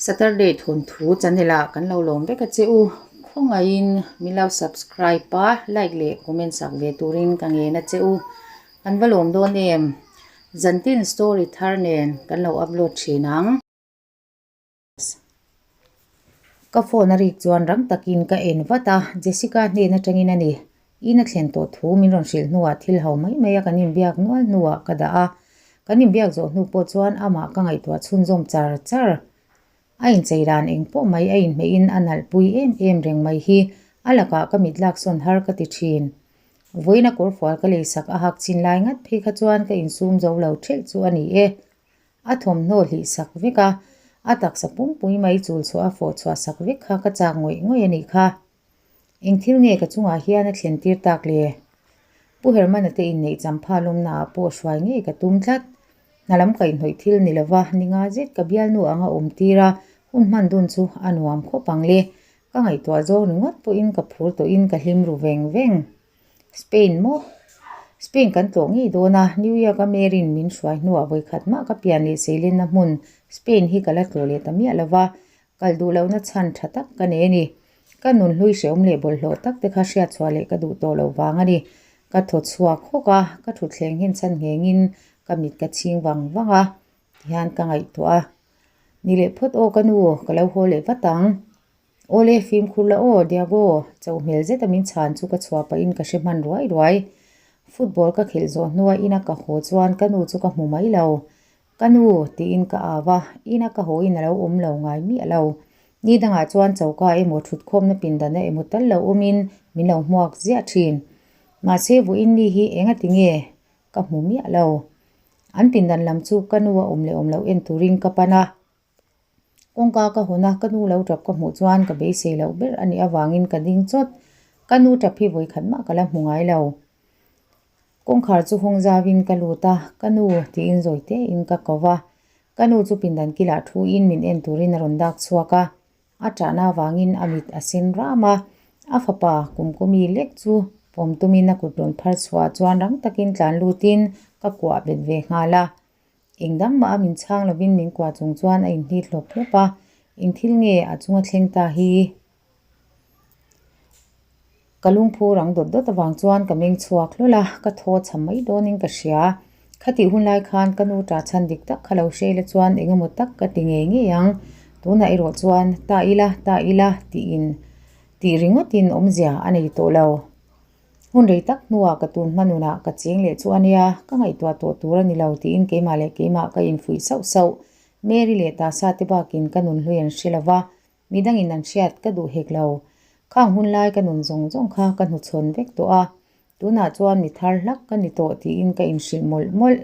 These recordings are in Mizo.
Saturday thawnthu channel ah kan lo lawm vek a che u. Khawngaihin min lo subscribe a, like leh comment sak ve turin ka ngen a che u. Kan va lawm dawn em? Zantin story thar nen kan lo upload thin ang. Ka phone a rik chuan rang takin ka en vat a, Jessica hnen atangin a ni. In a thlen tawh thu min rawn hrilh hnuah thil ho mai mai a kan inbiak nual hnuah ka dah a, kan inbiak zawh hnu pawh chuan amah ka ngaihtuah chhunzawm char char. A inchei dan eng pawh mai a inhmeihin a nalh pui em em reng mai hi a lakah ka mit laksawn har ka ti thin. Vawiina kawrfual ka leisak a hak chin lai ngat phei kha chuan ka insum zo lo thelh chu a ni e. A thawmhnaw hlih sak vek a, a taksa pumpui mai chul chhuah a fawh chhuah sak vek kha ka chak ngawih ngawih a nih kha. Eng thil nge ka chungah hian a thlen tir tak le? Pu Hermana te inneih champha lawmna ah pawh hruai ngei ka tum tlat. Hna lam kaihhnawih thil ni lova ni nga zet ka bialnu anga awm tir a, hun hman dun chu a nuam khawp ang le. Ka ngaihtuah zawng ringawt pawhin ka phur tawhin ka hlim ru veng veng. Spain maw? Spain kan tlawh ngei dawn a, New York a Mary'n min hruai hnuah vawikhat mah ka pian leh seilenna hmun Spain hi ka la tlawh leh ta miah lova, kal duh lohna chhan tha tak ka nei a ni. Ka nun hlui hrehawm leh bawlhhlawh tak te kha hriat chhuah leh ka duh tawh loh vang a ni. Ka thaw chhuak hawk a, ka thutthleng hin chhan nghengin ka mit ka chhing vang vang a, tihian ka ngaihtuah a. Ni leh phawt aw ka nu, ka lo haw leh vat ang. Awle, fimkhur la aw, Diago, chauh hmel zeta min chhan chu ka chhuah pahin ka hre hman ruai ruai. Football ka khelh zawh hnua ina ka haw chuan ka nu chu ka hmu mai lo. Ka nu, tiin ka au a, ina ka haw in a lo awm lo ngai miah lo. Ni dangah chuan choka emaw thutkhawmna pindana emaw tal lo awmin min lo hmuak ziah thin. Mahse, vawiin ni hi enga ti nge ka hmu miah lo. An pindan lam chu ka nu a awm leh awm loh en turin ka pan a. Kawngka ka hawn a, ka nu lo tap ka hmuh chuan ka beisei loh ber a nih avangin ka ding chawt. Ka nu tap hi vawikhat mah ka la hmu ngai lo. Kawngkhar chu hawng zauin ka lut a, ka nu tiin zawi tein ka ko va. Ka nu chu pindan kilah thuin min en turin a rawn dak chhuak a. A ṭahna avangin a mit a sen ram a, a fapa kumkumi lek chu pawm tumin a kut rawn phar chhuah chuan rang takin tlan lutin ka kuah bet ve nghal a. Eng dang mah a min chhang lovin min kuah chung chuan a inhnit hlawp hlawp a, eng thil nge a chunga thleng ta hi? Ka lungphu rang dawt dawt avang chuan ka meng chhuak hlawl a, ka thaw cham mai dawnin ka hria. Khatih hun lai khan ka nu ṭah chhan dik tak kha lo hre ila chuan eng emaw tak ka ti ngei ngei ang. Tunah erawh chuan ta ila, ta ila tiin tih ringawtin awmzia a nei tawh lo. Hun rei tak hnuah ka tun hma nunah ka cheng leh chu a nia, ka ngaihtuah tawh tur a ni lo tiin keimah leh keimah ka infuih sauh sauh. Mary leh Tasa te bakin ka nun hlui an hre lo va, midangin an hriat ka duh hek lo. Khang hun lai ka nun zawng zawng kha ka hnuchhawn vek tawh a, tunah chuan mi thar hlak ka ni tawh tiin ka inhrilh mawlh mawlh.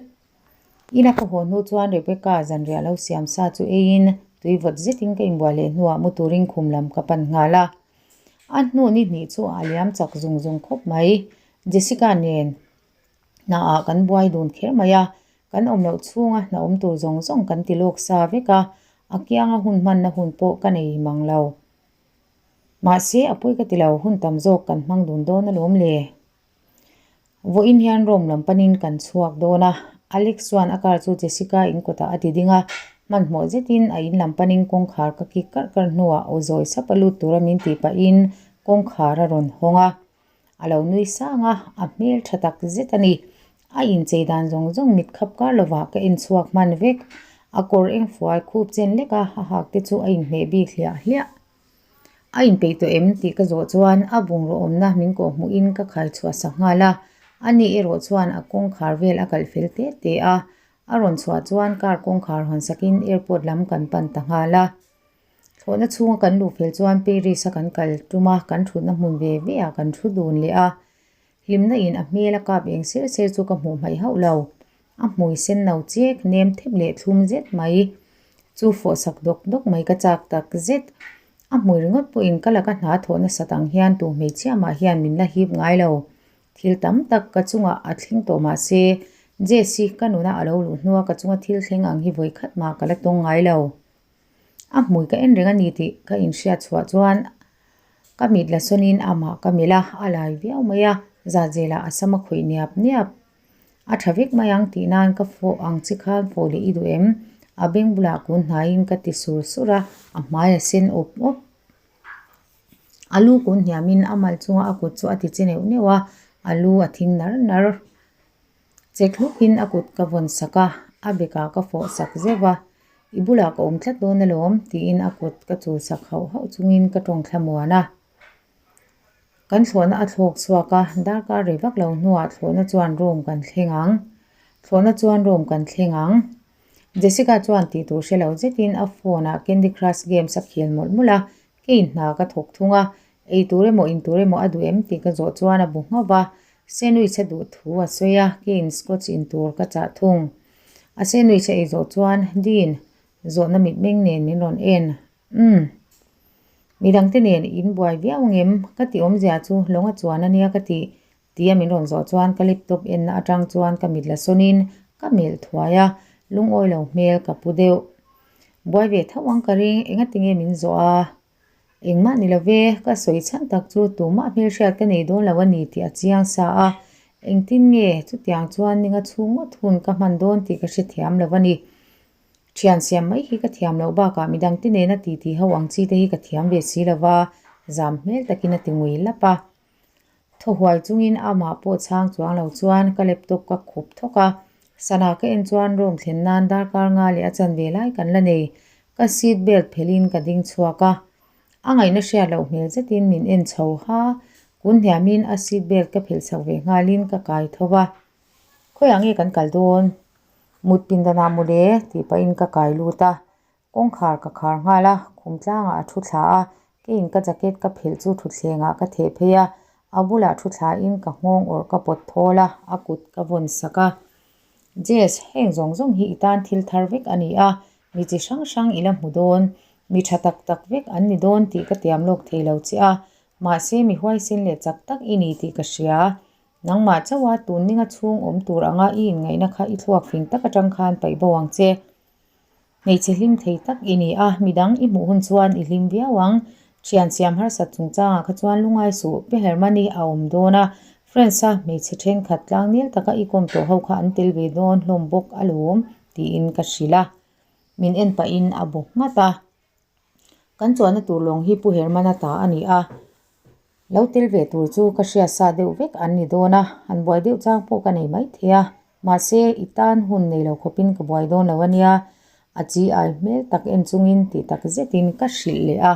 Ina ka haw hnu chuan Rebecca zanriah lo siam sa chu eiin tui vawt zetin ka inbuah leh hnuah mu turin khum lam ka pan nghal a. A hnu ni hnih chu a liam chak zung zung khawp mai. Jessica nen hnaah kan buai dun kher mai a, kan awm loh chhunga hna awm tur zawng zawng kan ti lawk sa vek a, a kianga hun hmanna hun pawh ka nei mang lo. Mahse a pawi ka ti lo, hun tam zawk kan hmang dun dawn alawm le. Vawiin hian Rome lam panin kan chhuak dawn a, Alex chuan a car chu Jessica in kawtah a ti ding a, hmanhmawh zetin a in lam panin kawngkhar ka kik karh karh hnuah aw zawi sap a lut tura min tih pahin kawngkhar a rawn hawng a. A lo nui sang a, a hmel tha tak zet a ni. A inchei dan zawng zawng mit khap kar lovah ka en chhuak hman vek. A kawr eng fual khup chen lek a, a hak te chu a inhmeh bik hliah hliah. A inpeih tawh em tih ka zawh chuan a bungraw awmna min kawh hmuhin ka khai chhuah sak nghal a, ani erawh chuan a kawngkhar vel a kalh fel te te a, a rawn chhuah chuan car kawngkhar hawn sakin airport lam kan pan ta nghal a. Thlawhna chhunga kan luh fel chuan Paris a kan kal tum a, kan thutna hmun ve ve ah kan thu dun leh a, Hlimna in a hmel a kap eng ser ser chu ka hmuh hmaih hauh lo. A hmui sen no chek nem thep leh thlum zet mai chu fawh sak dawk dawk mai ka chak tak zet. A hmui ringawt pawhin ka laka hna thawh nasat ang hian tu hmeichhia mah hian min la hip ngai lo. Thil tam tak ka chungah a thleng tawh mah se Jess hi ka nuna a lo luh hnua ka chunga thil thleng ang hi vawi khat mah ka la tawng ngai lo. A hmui ka en reng a ni tih ka inhriat chhuah chuan ka mit la sawnin amah ka melh a, a lai viau mai a, zat zelah a sam a khawih niap niap. A tha vek mai ang tih nan ka fawh ang chi khan fawh leh i duh em? A beng bulah kun hnaiin ka ti sur sur a, a hmai a sen awp awp. A lu kun hniamin a mal chunga a kut chu a ti che neuh neuh a, a lu a thing nar nar. Che thlukin a kut ka vawn sak a, a bekah ka fawh sak zeuh a, I bulah ka awm tlat dawn alawm tiin a kut ka chul sak hauh hauh chungin ka tawng thlamuan a. Kan thlawhna a thlawk chhuak a, darkar rei vak lo hnuah thlawhna chuan room kan thleng ang. Thlawhna chuan room kan thleng ang. Jessica chuan tih tur hre lo zetin a phone ah Candy Crush games a khel mawlh mawlh a, kei hna ka thawk thung a, ei tur emaw in tur emaw a duh em tih ka zawh chuan a bu nghauh va, sandwich a duh thu a sawi a, keiin scotch in tur ka chah thung. A sandwich a ei zawh chuan Dean zawhna mitmeng nen min rawn en. Umm. Midangte nen in buai viau ngem ka tih awmzia chu lawng a chuan a nia ka tih tia min rawn zawh chuan ka laptop enna atang chuan ka mit la sawnin ka melh thuai a, lungawi lo hmel ka pu deuh. Buai ve tho ang ka ring, engatinge min zawh a? Engmah ni lo ve, ka sawi chhan tak chu tumah hmelhriat ka nei dawn lo a ni tih a chiang sa a, engtin nge chutiang chuan ninga chhung ngawt hun ka hman dawn tih ka hrethiam lo a ni. Thian siam mai hi ka thiam loh bakah midangte nena titi ho ang chi te hi ka thiam ve si lo va, zam hmel takin a ti ngui lap a. Thaw huai chungin amah pawh chhang chuang lo chuan ka laptop ka khup thawk a, sana ka en chuan room thlen nan darkar nga leh a chanve lai kan la nei. Ka seat belt phelhin ka ding chhuak a, a ngaihna hriat loh hmel zetin min en chho ha, kun hniamin a seat belt ka phelh chho ve nghalin ka kai tho va. Khawiah nge kan kal dawn? Mut pindanah mawle tih pahin ka kai lut a, kawngkhar ka khar nghal a, khum tlangah a thu thla a, keiin ka jacket ka phelh chu thutthlengah ka theh phei a, a bulah thu thlain ka nghawng awrh ka pawt thawl a, a kut ka vawn sak a. Jess, heng zawng zawng hi i tan thil thar vek a ni a, mi chi hrang hrang i la hmu dawn, mi tha tak tak vek an ni dawn tih ka tiam lawk thei lo che a, mahse mi huaisen leh chak tak i ni tih ka hria. Nangmah chauha tun ninga chhung awm tur anga i inngaihna kha i thluak fing tak atang khan paih bo ang che. Hmeichhe hlim thei tak i ni a, midang i hmuh hun chuan i hlim viau ang. Thian siam harsat chungchangah kha chuan lungai suh, Pi Hermani a awm dawn a, Friends-a hmeichhe thenkhat tlangnel taka i kawm tawh ho kha an tel ve dawn hlawm bawk alawm, tiin ka hrilh a. Min en pahin a bu nghat a. Kan chuanna tur lawng hi Pu Hermana ta a ni a, lo tel ve tur chu ka hriat sa deuh vek an ni dawn a, han buai deuh chang pawh ka nei maithei a, mahse i tan hun nei lo khawpin ka buai dawn lo a nia, a chi ai hmel tak en chungin tih tak zetin ka hrilh leh a.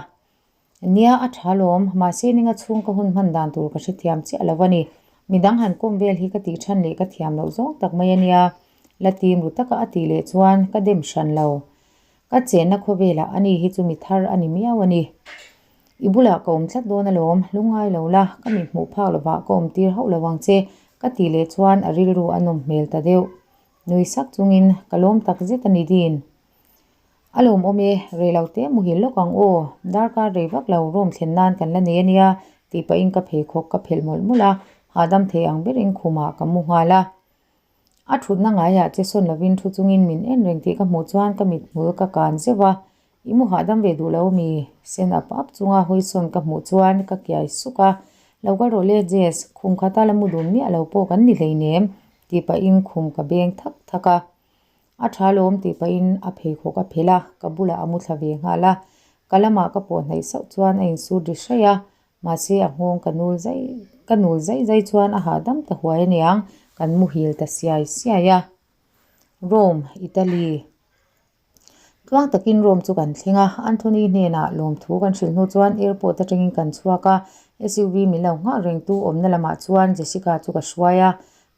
Nia a tha lawm, mahse ninga chhung ka hun hman dan tur ka hrethiam chiah lo a ni. Midang han kawm vel hi ka tih than leh ka thiam loh zawng tak mai a nia, la tim ru taka a tih leh chuan ka dem hran lo. Ka chenna khawvelah ani hi chu mi thar a ni miau a ni. I bulah ka awm tlat dawn alawm, lungngai lo la, ka mi hmuh phak lovah ka awm tir hauh lo ang che, ka tih leh chuan a rilru a nawm hmel ta deuh. Nui sak chungin ka lawm tak zet a ni din. A lawmawm e, rei lo te muhil lawk ang aw, darkar rei vak lo room thlen nan kan la nei a nia, tih pahin ka pheikhawk ka phelh mawlh mawlh a, hahdam thei ang berin khumah ka mu nghal a. A thutna ngaiah che sawn lovin thu chungin min en reng tih ka hmuh chuan ka mithmul ka kan zeuh a, I mu hahdam ve duh lo mi? Sen ap ap chunga hawisawn ka hmuh chuan ka kiai suk a, Lo kal rawh le Jess, khum khata la mu dun miah lo pawh kan ni hleinem tih pahin khum ka beng thak thak a. A tha lawm tih pahin a pheikhawk a phelh a, ka bulah a mu thla ve nghal a. Ka lamah ka pawh hnaih sauh chuan a insut ri hraih a, mahse a nghawng ka nul zai ka nul zai zai chuan a hahdam ta huai aniang, kan muhil ta siai siai a. Rome, Italy. Tluang takin Rome chu kan thleng a, Anthony hnenah lawmthu kan hrilh hnu chuan airport atangin kan chhuak a, SUV min lo nghah rengtu awmna lamah chuan Jessica chu ka hruai a,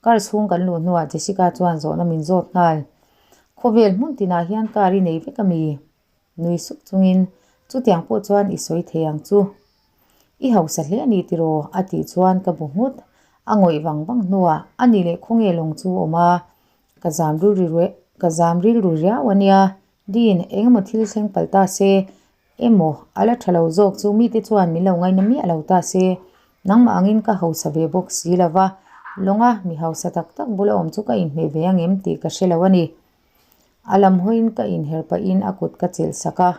car chhung kan luh hnuah Jessica chuan zawhna min zawt nghal. Khawvel hmun tinah hian car i nei vek a mi? Nui suk chungin chutiang pawh chuan i sawi thei ang chu. I hausa hle a ni tiraw? a tih chuan ka bu nghut. A ngawih vang vang hnuah a ni leh khawnge lawng chu awm a, Ka zam rilru ka zam rilru riau a nia, Dean, eng emaw thil thleng palh ta se, emaw a la tha lo zawk chu mite chuan min lo ngaina miah lo ta se, nangmah angin ka hausa ve bawk si lo va, lawnga mi hausa tak tak bula awm chu ka inhmeh ve angem tih ka hre lo a ni. A lam hawiin ka inher pahin a kut ka chelh sak a,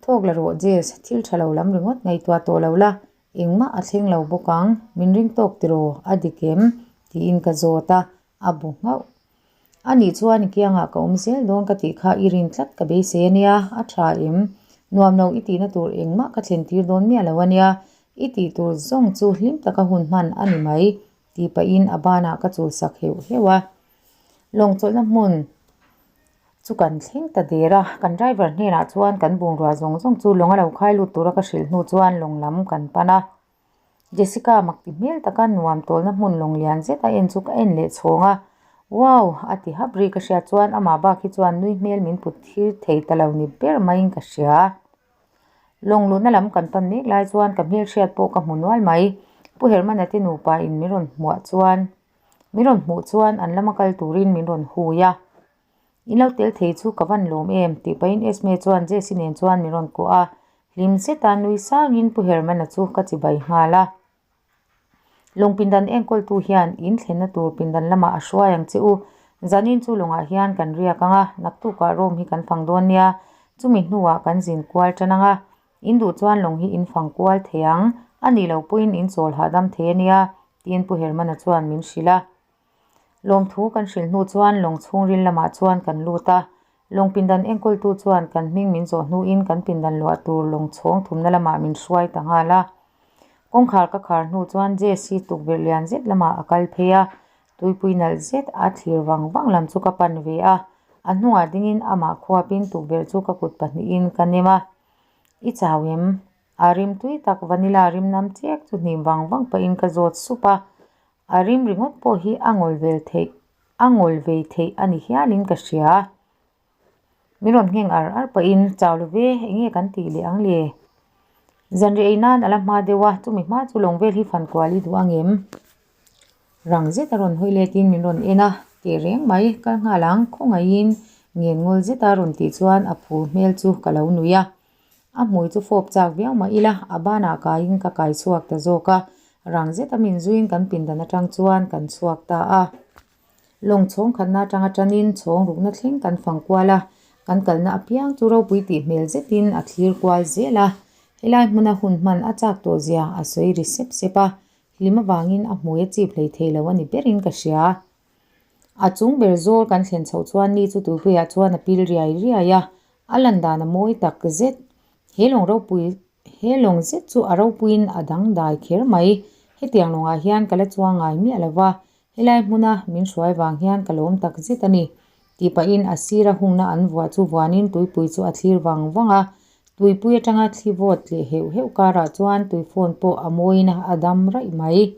Thawk la rawh Jess, thil tha lo lam ringawt ngaihtuah tawh lo la, engmah a thleng lo bawk ang, min ring tawk tiraw, a dik em? tiin ka zawt a, a bu nghauh. A nih chuan i kiangah ka awm zel dawn ka tih kha i rin tlat ka beisei a nia, a tha em? Nuam lo i tihna tur engmah ka thlen tir dawn miah lo a nia, i tih tur zawng chu hlim taka hun hman a ni mai, tih pahin a banah ka chul sak heuh heuh a. Lawng chawlhna hmun chu kan thleng ta der a, kan driver hnenah chuan kan bungrua zawng zawng chu lawng a lo khai lut tura ka hrilh hnu chuan lawng lam kan pan a. Jessica mak ti hmel taka nuam tawlna hmun lawng lian zet a en chu ka en leh chhawng a, Wow! a ti hap ri ka hriat chuan amah bak hi chuan nui hmel min put thir thei ta lo ni ber maiin ka hria. Lawng luhna lam kan pan mek lai chuan ka hmelhriat pawh ka hmu nual mai. Pu Hermana te nupa in min rawn hmuah chuan min rawn hmuh chuan an lama kal turin min rawn hui a. In lo tel thei chu ka van lawm em tih pahin Esme chuan Jessie nen chuan min rawn kuah a, hlim zeta nui sangin Pu Hermana chu ka chibai nghal a. Lawng pindan enkawltu hian in thlenna tur pindan lamah a hruai ang che u. Zanin chu lawngah hian kan riak ang a, naktukah room hi kan fang dawn nia, chumi hnuah kan zin kual tan ang a. In duh chuan lawng hi in fang kual thei ang, a nih loh pawhin in chawl hahdam thei a nia, tiin Pu Hermana chuan min hrilh a. Lawmthu kan hrilh hnu chuan lawng chhungril lamah chuan kan lut a, lawng pindan enkawltu chuan kan hming min zawh hnuin kan pindan luah tur lawng chhawng thumna lamah min hruai ta nghal a. Kawngkhar ka khar hnu chuan Jesse tukverh lian zet lamah a kal phei a, tuipui nalh zet a thlir vang vang lam chu ka pan ve a, a hnungah dingin amah khuapin tukverh chu ka kut pahnihin ka nem a, I chau em? A rim tui tak vanilla rim nam chiak chu hnim vang vang pahin ka zawt sup a, A rim ringawt pawh hi a ngawl vel theih, a ngawl vei theih a ni hialin ka hria. Min rawn ngheng ar ar pahin, Chau lo ve, eng nge kan tih leh ang le? Zanriah ei nan a la hma deuh a, chumi hma chu lawng vel hi fan kual i duh ang em? Rang zet a rawn hawi letin min rawn en a, Teh reng mai, kal nghal ang, khawngaihin ngen ngawl zeta rawn tih chuan a phur hmel chu ka lo nui a. A hmui chu fawp chak viau mah ila, a banah kaiin ka kai chhuak ta zawk a, rang zeta min zuiin kan pindan atang chuan kan chhuak ta a. Lawng chhawng khatna atanga tanin chhawng rukna thleng kan fang kual a, kan kalna apiang chu ropui tih hmel zetin a thlir kual zel a. Helai hmuna hun hman a chak tawh zia a sawi ri sep sep a, hlim avangin a hmui a chip hlei thei lo a ni berin ka hria. A chung ber zawl kan thlen chhoh chuan ni chu tuipuiah chuan a pil riai riai a, A lan dan a mawi tak zet. He lawng ropui he lawng zet chu a ropuiin a dangdai kher mai. Hetiang lawngah hian ka la chuang ngai miah lo va, helai hmuna min hruai vang hian ka lawm tak zet a ni. Tih pahin a sira hungna an vuah chu vuanin tuipui chu a thlir vang vang a. Tuipui atanga thli vawt leh heuh heuh karah chuan tuifawn pawh a mawiin a dam raih mai.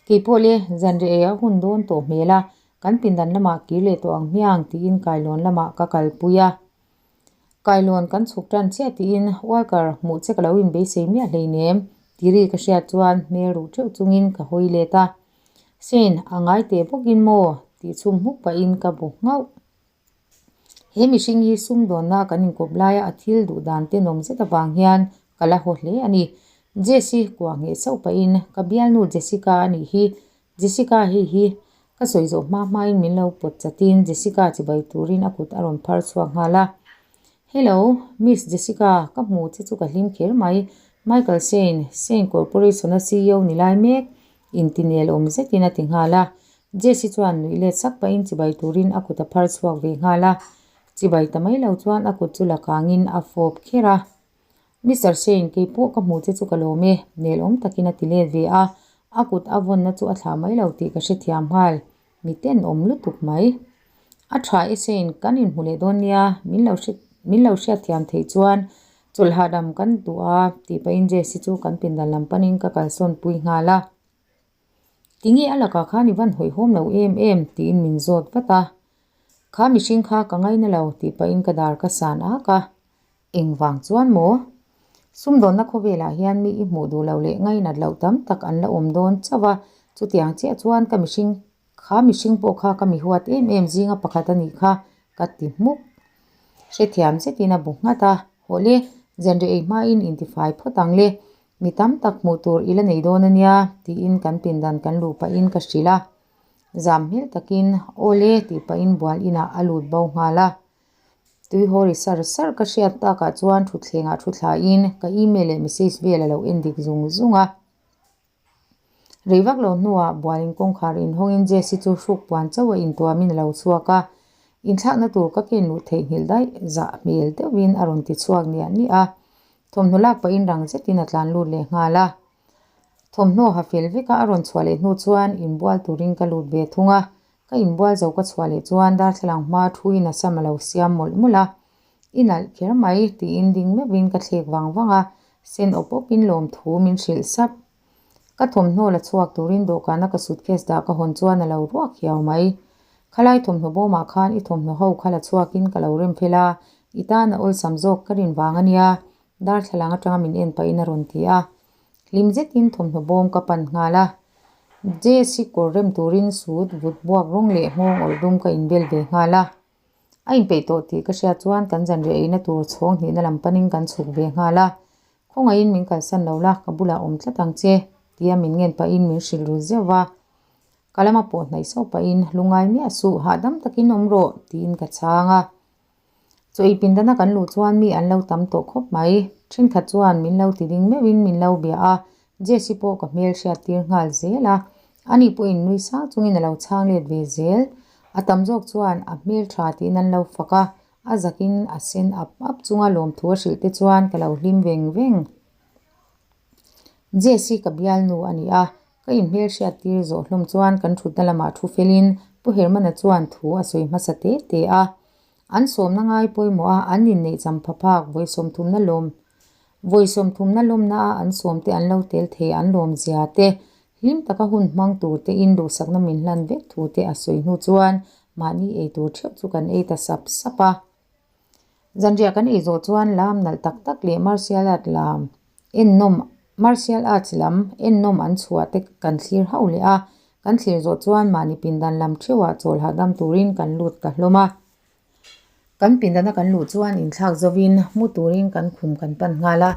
Keipawh le, zanriah ei a hun dawn tawh hmel a, Kan pindan lamah kir leh tawh ang hmiang tiin kailawn lamah ka kalpui a. Kailawn kan chhuk tan chiah tiin Walker hmuh che ka lo inbeisei miah hleinem ti ri ka hriat chuan hmel ruh teuh chungin ka hawi let a. Shane, a ngai teh bawkin maw? tih chhum hmuk pahin ka bu nghauh. He mihring hi sumdawnna kan inkawp laia a thil duh dan tenawm zet avang hian ka la haw hle a ni. Jess-i kuah ngheh chauh pahin ka bialnu Jessica a nih hi Jessica hei hi ka sawi zawh hma hmain min lo pawt chatin Jessica chibai turin a kut a rawn phar chhuak nghal a. Hello, Miss Jessica, ka hmu che chu ka hlim kher mai. Michael Shane, Shane Corporation-a CEO ni lai mek, intinel awm zetin a ti nghal a. Jesse chuan nuih let sak pahin chibai turin a kut a phar chhuak ve nghal a. Chibai ta mai lo chuan a kut chu la kangin a fawp kher a. Mister Shane, kei pawh ka hmuh che chu ka lawm e, nelawm takin a ti let ve a, a kut a vawnna chu a thlah mai lo tih ka hrethiam nghal, mi tenawm lutuk mai. A tha e Shane, kan inhmu leh dawn nia, min lo hre min lo hriatthiam theih chuan chawlh hahdam kan duh a, tih pahin Jesse chu kan pindan lam panin ka kalsawn pui nghal a. Tinge a lakah khan i van hawihhawm lo em em? tiin min zawt vat a. Kha mihring kha ka ngaina lo tih pahin ka dar ka san ak a. Engvang chuan maw? Sumdawnna khawvelah hian mi i hmuh duh loh leh ngainat loh tam tak an la awm dawn chauh a, chutiang chiah chuan ka mihring kha mihring pawh kha ka mi huat em em zinga pakhat a nih kha ka ti hmuk. Hrethiam zetin a bu nghat a, Hawle, zanriah ei hmain intifai phawt ang le, mi tam tak hmuh tur i la nei dawn a nia tiin kan pindan kan luh pahin ka hrilh a. Zam hmel takin, Awle tih pahin bual inah a lut bo nghal a. Tui haw ri sar sar ka hriat takah chuan thutthlengah thu thlain ka email leh message vel a lo en dik zung zung a. Rei vak lo hnuah bualin kawngkhar inhawngin Jessie chu hruk puan chauh a intuamin a lo chhuak a, inthlakna tur ka ken luh theihnghilh daih zah hmel deuhin a rawn ti chhuak niah niah a, thawmhnaw lak pahin rang zetin a tlan lut leh nghal a. Thawmhnaw ha fel veka a rawn chhuah leh hnu chuan inbual turin ka lut ve thung a, ka inbual zo ka chhuah leh chuan darthlalang hma thuin a sam a lo siam mawlh mawlh a, I nalh kher mai tiin ding meuhin ka thlek vang vang a, sen awp awpin lawmthu min hrilh sap. Ka thawmhnaw la chhuak turin dawhkana ka suitcase dah ka hawn chuan a lo ruak hiau mai. Khalai thawmhnaw bawmah khan i thawmhnaw ho kha la chhuakin ka lo rem fel a, i tan a awlsam zawk ka rin vang a nia, darthlalang atanga min en pahin a rawn ti a. Hlim zetin thawmhnaw bawm ka pan nghal a. Jess-i kawr rem turin suit vut buak rawng leh nghawng awrh dum ka inbel ve nghal a. A inpeih tawh tih ka hriat chuan kan zanriah eina tur chhawng hnihna lam panin kan chhuk ve nghal a. Khawngaihin min kalsan lo la, ka bulah awm tlat ang che, tia min ngen pahin min hrilh ru zeuh va. Ka lama pawh hnaih sauh pahin, Lungngai miah suh, hahdam takin awm rawh, tiin ka chhang a. Chaw ei pindana kan luh chuan mi an lo tam tawh khawp mai. Thenkhat chuan min lo ti ding meuhin min lo bia a, Jessie pawh ka hmel hriat tir nghal zel a. Ani pawhin nui sang chungin a lo chhang let ve zel. A tam zawk chuan a hmel tha tiin an lo fak a, A zakin a sen ap ap chunga lawmthu a hrilh te chuan ka lo hlim veng veng. Jess hi ka bialnu a ni a, ka inhmel hriat tir zawh hlawm chuan kan thutna lamah thu felin Pu Hermana chuan thu a sawi hmasa te te a. An sawmna ngai pawimawh a, an inneih champha phak vawi sawmthumna lawm vawi sawmthumna lawmna a an sawmte an lo tel thei an lawm zia te Hlim taka hun hmang tur te in duhsakna min hlan vek thu te a sawi hnu chuan mahni ei tur theuh chu kan ei ta sap sap a. Zanriah kan ei zawh chuan lam nalh tak tak leh martial art lam ennawm martial arts lam ennawm an chhuah te kan thlir hauh leh a, kan thlir zawh chuan mahni pindan lam theuhah chawl hahdam turin kan lut ta hlawm a. Kan pindana kan luh chuan inthlak zovin mu turin kan khum kan pan nghal a,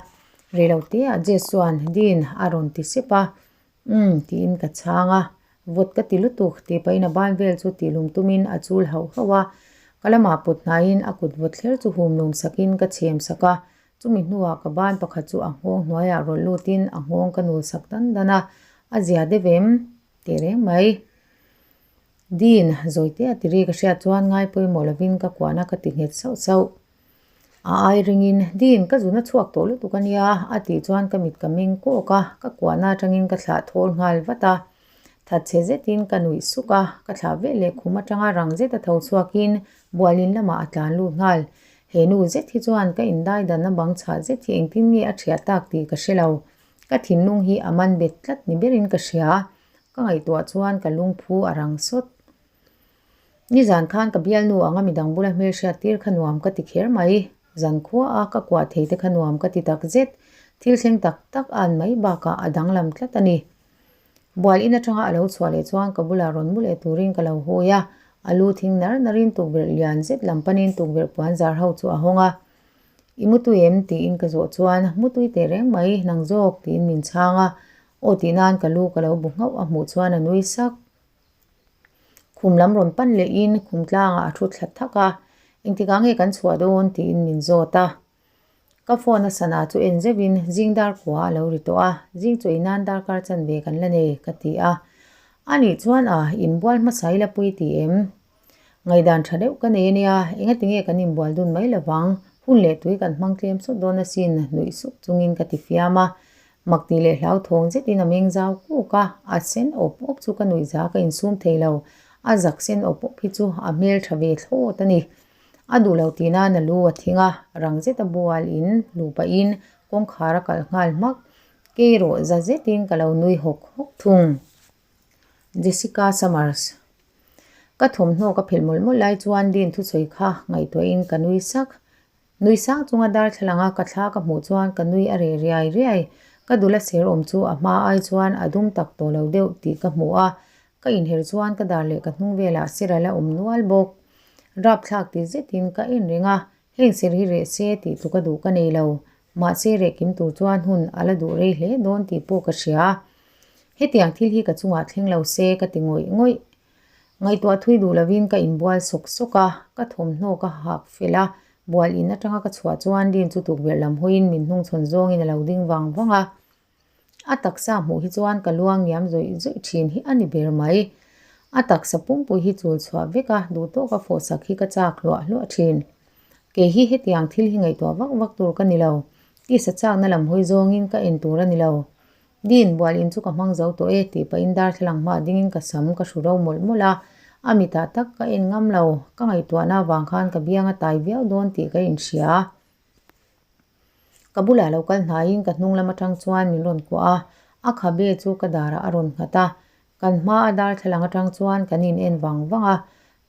reiloteah Jess chuan Dean a rawn ti sep a, Umm tiin ka chhang a, vawt ka ti lutuk tih pahin a ban vel chu tihlum tumin a chul hauh hauh a, ka lamah put hnaiin a kut vawt thler chu hum lum sakin ka chhem sak a, chumi hnuah ka ban pakhat chu a nghawng hnuaiah rawlh lutin a nghawng ka nul sak dan dan a, a zia deuh em? Tih reng mai. Dean, Zawite a tiri ka hriat chuan ngai pawimawh lovin ka kuahna ka ti nghet sauh sauh. A ai ringin, Dean, ka zuna chhuak tawh lutuk a nia, a tih chuan ka mit ka meng kawk a, ka kuahna atangin ka thlah thawl nghal vat a. Thatchhe zetin ka nuih suk a, ka thlah vel leh khum atanga rang zeta tho chhuakin bualin lamah a tlan lut nghal. He nu zet hi chuan ka indaidanna bang chhah zet hi engtin nge a thiah tak tih ka hre lo. Ka thinlung hi a man bet tlat ni berin ka hria. Ka ngaihtuah chuan ka lungphu a rang sawt. Nizan khan ka bialnu anga midang bula hmelhriat tir kha nuam ka ti kher mai. Zan khua a ka kuah thei te kha nuam ka ti tak zet. Thil thleng tak tak a an mai bakah a danglam tlat a ni. Bual in atanga a lo chhuah leh chuan ka bulah rawn mu leh turin ka lo hawi a. A lu thing nar narin tukverh lian zet lam panin tukverh puan zar ho chu a hawng a. I mutui em? tiin ka zawh chuan, Mutui teh reng mai, nang zawk tiin min chhang a. Aw tih nan ka lu ka lo bu nghauh a hmuh chuan a nui sak. Khum lam rawn pan lehin khum tlangah a thu thla thak a, engtikah nge kan chhuah dawn tiin min zawt a. Ka phone a sana chu en zeuhin zing dar kua a lo ri tawh a, zing chu ei nan darkar chanve kan la nei ka ti a. Anih chuan a inbual hmasa ila pui ti em? Ngaihdan tha deuh ka nei ania, engati nge kan inbual dun mai lovang, hun leh tui kan hmang tlem sawt dawn asin, nuih sup chungin ka ti fiam a. Mak tih leh hlauthawng zetin a meng zau kuk a, a sen awp awp chu ka nuihza ka insum thei lo, a zak sen awp awp hi chu a hmel tha ve thlawt a ni. A duh lo tih nan a lu a thing a, rang zeta bual in luh pahin kawngkhar a kalh nghal hmak, kei erawh za zetin ka lo nui hawk hawk thung. Jessica Summers. Ka thawmhnaw ka phelh mawlh mawlh lai chuan Dean thusawi kha ngaihtuahin ka nui sak. Nui sang chunga darthlalang a ka thla ka hmuh chuan ka nui a reh riai riai. Ka dul a ser awm chu a hma ai chuan a dum tak tawh lo deuh tih ka hmu a, ka inher chuan ka dar leh ka hnung velah ser a la awm nual bawk. Rapthlak ti zetin ka en reng a, heng ser hi reh se tih tluka duh ka nei lo. Mahse reh kim tur chuan hun a la duh rei hle dawn tih pawh ka hria. Hetiang thil hi ka chungah thleng lo se ka ti ngawih ngawih. Ngaihtuah thui duh lovin ka inbual sawk sawk a, ka thawmhnaw ka hak fel a, bual in atanga ka chhuah chuan Dean chu tukverh lam hawiin min hnungchhawn zawngin a lo ding vang vang a. A taksa hmuh hi chuan ka luang ngiam zawih zawih thin hi a ni ber mai. A taksa pumpui hi chul chhuah vek a, duh tawka fawhsak hi ka chak hluah hluah thin. Kei hi hetiang thil hi ngaihtuah vak vak tur ka ni lo. Tisa chakna lam hawi zawngin ka en tur a ni lo. Din, bual in chu ka hmang zo tawh e tih pahin darthlalang hmaah dingin ka sam ka hru ro mawlh mawlh a. A mitah tak ka en ngam lo. Ka ngaihtuahna avang khan ka biang a tai viau dawn tih ka inhria. Ka bulah lo kal hnaiin ka hnung lam atang chuan min rawn kuah a, a khabe chu ka darah a rawn nghat a. Kan hma a darthlalang atang chuan kan in en vang vang a,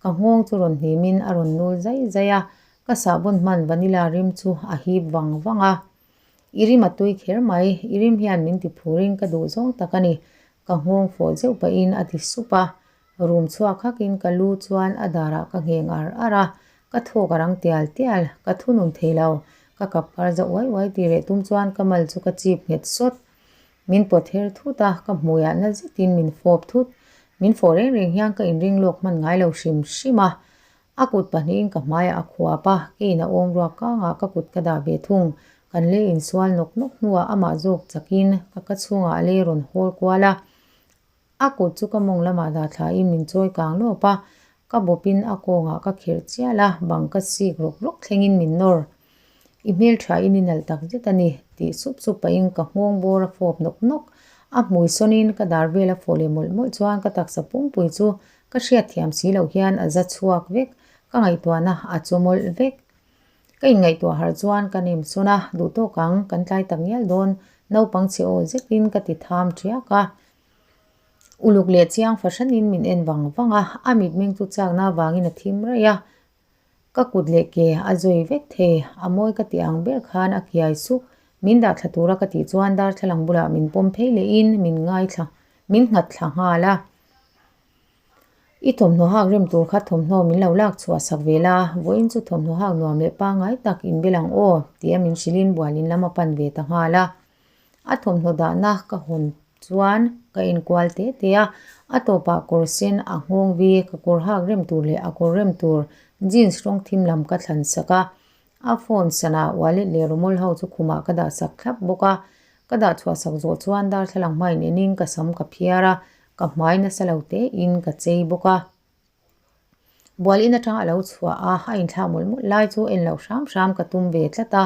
ka nghawng chu rawn hnimin a rawn nul zai zai a, ka sahbawn hman vanilla rim chu a hip vang vang a. I rim a tui kher mai, i rim hian min ti phurin ka duh zawng tak a ni, ka nghawng fawh zeuh pahin a ti sup a. Rum chhuak hakin ka lu chuan a darah ka ngheng ar ar a, ka thawk a rang tial tial, ka thunun thei lo, ka kap kar za uai uai tih reh tum chuan ka mal chu ka chip nghet sawt. Min pawt her thut a, ka hmuiah na zetin min fawp thut. Min fawh reng reng hian ka inring lawk hman ngai lo hrim hrim a. A kut pahnihin ka hmaiah a khuap a, keiin a awm ruak kangah ka kut ka dah ve thung. Kan lei insual nawk nawk hnuah amah zawk chakin ka ka chhungah a lei rawn hawl kual a. A kut chu ka mawng lamah dah thlain min chawi kang lawp a, ka bawpin a kawngah ka khirh chial a, bang ka sik rawk rawk thlengin min nawr. I hmelthain i nalh tak zet a ni, tih sup sup pahin ka nghawng bawr a fawp nawk nawk. A hmui sawnin ka dar vel a fawh leh mawlh mawlh chuan ka taksa pumpui chu ka hriatthiam si loh hian a za chhuak vek, ka ngaihtuahna a chaw mawlh vek. Ka inngaihtuah harh chuan ka nem sawn a, duh tawk ang, kan tlai tak ngial dawn, naupang chhe aw zetin ka ti tham ṭhiak a. Uluk leh chiang fahranin min en vang vang a, a mitmeng chu chakna avangin a thim raih a, ka kut leh ke a zawi vek thei, a mawi ka tih ang ber khan a kiai suk, min dah thla tura ka tih chuan darthlalang bulah min pawm phei lehin min ngaithla, min nghat thla nghal a. I thawmhnaw hak rem tur kha thawmhnaw min lo lak chhuah sak ve la, vawiin chu thawmhnaw hak nuam leh pangngai tak inbel ang aw, tia min hrilhin bualin lam a pan ve ta nghal a. A thawmhnaw dahna ka hawn chuan ka inkual te te a, a tawpah kawr sen a nghawng vi, ka kawr hak rem tur leh a kawr rem tur jeans rawng thim lam ka thlan sak a. A phone sana wallet leh rawmawl ho chu khumah ka dah sak thlap bawk a. Ka dah chhuah sak zawh chuan darthlalang hmain enin ka sam ka phiar a, ka hmai nasa lo tein ka chei bawk a. Bual in atang a lo chhuah a, a inthlak mawlh mawlh lai chu en loh hram hram ka tum ve tlat a,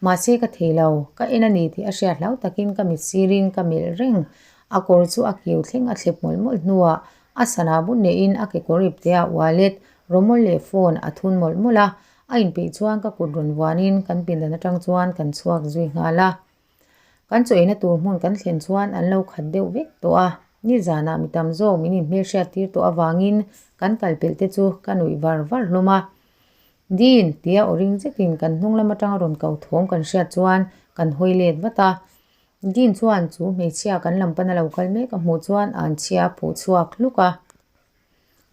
mahse ka thei lo, ka en a ni tih a hriat hlau takin ka mit sirin ka melh reng, a kawr chu a kiu thleng a thlep mawlh mawlh hnuah a sana but neihin a kekawr ipte ah wallet, rawmawl leh phone a thun mawlh mawlh a, a inpeih chuan ka kut rawn vuanin kan pindan atang chuan kan chhuak zui nghal a. Kan chaw-eina tur hmun kan thlen chuan an lo khat deuh vek tawh a, nizanah mi tam zawk min inhmelhriat tir tawh avangin kan kal pelh te chu ka nuih var var hlawm a. Din, tia aw ring zetin kan hnung lam atanga rawn ko thawm kan hriat chuan kan hawi let vat a. Din chuan chu hmeichhia kan lam pana lo kal mek a hmuh chuan an chhia a phuh chhuak hluk a.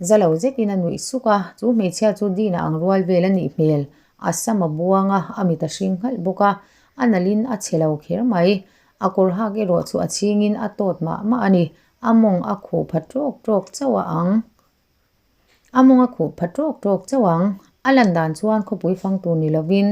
Za lo zetin a nuih suk a, chu hmeichhia chu Dina ang rual vel a nih hmel. A sam a buang a, a mit a hring nghalh bawk a, a nalhin a chhe lo kher mai. A kawr hak erawh chu a chhingin a tawt mah mah a ni. A mawng a khuh pha tawk tawk chauh a ang. A mawng a khuh pha tawk tawk chauh ang. A lan dan chuan khawpui fang tur ni lovin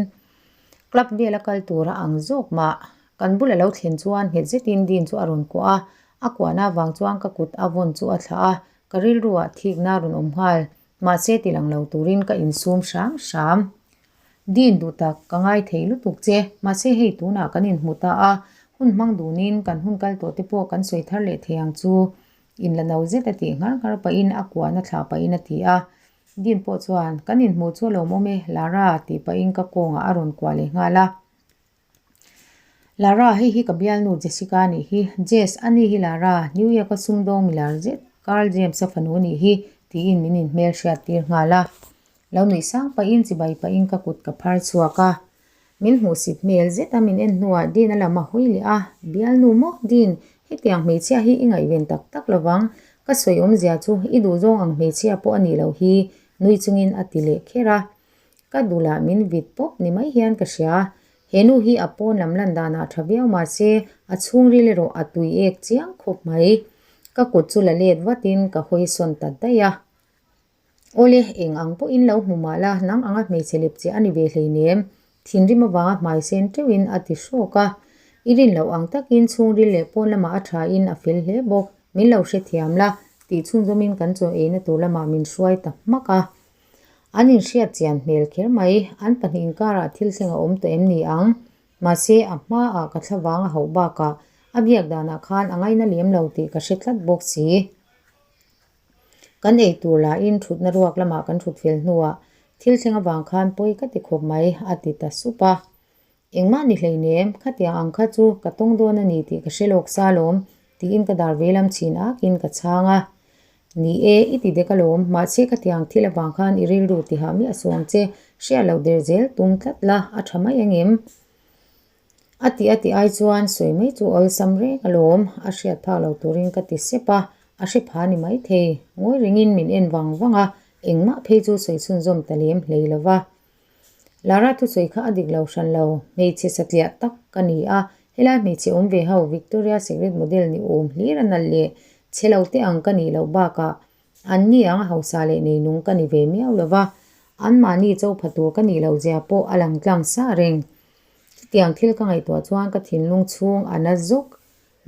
club vela kal tur a ang zawk mah. Kan bul a lo thlen chuan nghet zetin Din chu a rawn kuah a, a kuahna avang chuan ka kut a vawn chu a thlah a, ka rilruah thikna a rawn awm nghal. Mahse ti lang lo turin ka insum hram hram. Din duh tak, ka ngai thei lutuk che. Mahse hei tunah kan inhmu ta a, hun hmang dunin kan hun kal tawh te pawh kan sawi thar leh thei ang chu. Inla no zet a tih nghar nghar pahin a kuahna thlah pahin a ti a. Din pawh chuan, Kan inhmuh chu a lawmawm e, Lara, tih pahin ka kawngah a rawn kuah leh nghal a. Lara, hei hi ka bialnu Jessica a nih hi. Jess, a ni hi Lara, New York-a sumdawng milar zet Carl James-a fanu a nih hi, tiin min inhmel hriat tir nghal a. Lo nuih sang pahin chibai pahin ka kut ka phar chhuak a. Min hmuhsit hmel zet a min en hnuah Dean a lam a hawi leh a, Bialnu maw Dean, hetiang hmeichhia hi i ngaihven tak tak lovang, ka sawi awmzia chu i duhzawng ang hmeichhia pawh a nih loh hi, nui chungin a ti leh kher a. Ka dulah min vit pawp ni mai hian ka hria. He nu hi a pawn lam lan danah tha viau mah se a chhungril erawh a tui ek chiang khawp mai. Ka kut chu la let vatin ka hawi sawn ta daih a. Awle, eng ang pawhin lo hmu mah la, nang anga hmeichhe lep che a ni ve hleinem. Thinrim avanga hmai sen teuhin a ti hrawk a. I rin loh ang takin chhungril leh pawn lamah a tha in a fel hle bawk, min lo hrethiam la, tih chhunzawmin kan chaw eina tur lamah min hruai ta hmak a. An inhriat chian hmel kher mai, an pahnih inkarah thil thleng a awm tawh em ni ang? Mahse, a hmaah ka thlavang a hauh bakah a biak danah khan a ngaina lem lo tih ka hre tlat bawk si. Kan ei tur lahin thutna ruak lamah kan thut fel hnuah thil thleng avang khan pawi ka ti khawp mai, a ti ta sup a. Engmah ni hleinem, khatiang ang kha chu ka tawng dawn a ni tih ka hre lawk sa lawm, tiin ka dar veilam chhin akin ka chhang a. Ni e, i ti dek alawm, mahse khatiang thil avang khan i rilru tihah miah suh ang che, hriat loh der zel tum tlat la, a tha mai angem? A ti a tih ai chuan sawi mai chu awlsam reng alawm, a hriat phak lo turin ka ti sep a, a hre pha ni maithei. Ngawi rengin min en vang vang a, engmah phei chu sawi chhunzawm ta lem hlei lo va. Lara thusawi kha a dik lo hran lo, hmeichhe satliah tak ka ni a, helai hmeichhe awm ve ho Victoria Secret model ni awm hlir a nalh leh chhe lo te ang ka nih loh bakah an ni ang a hausa leh neinung ka ni ve miau lo va, anmahni chopha tur ka nih loh zia pawh a lang tlang sa reng. Chutiang thil ka ngaihtuah chuan ka thinlung chhung a na zawk,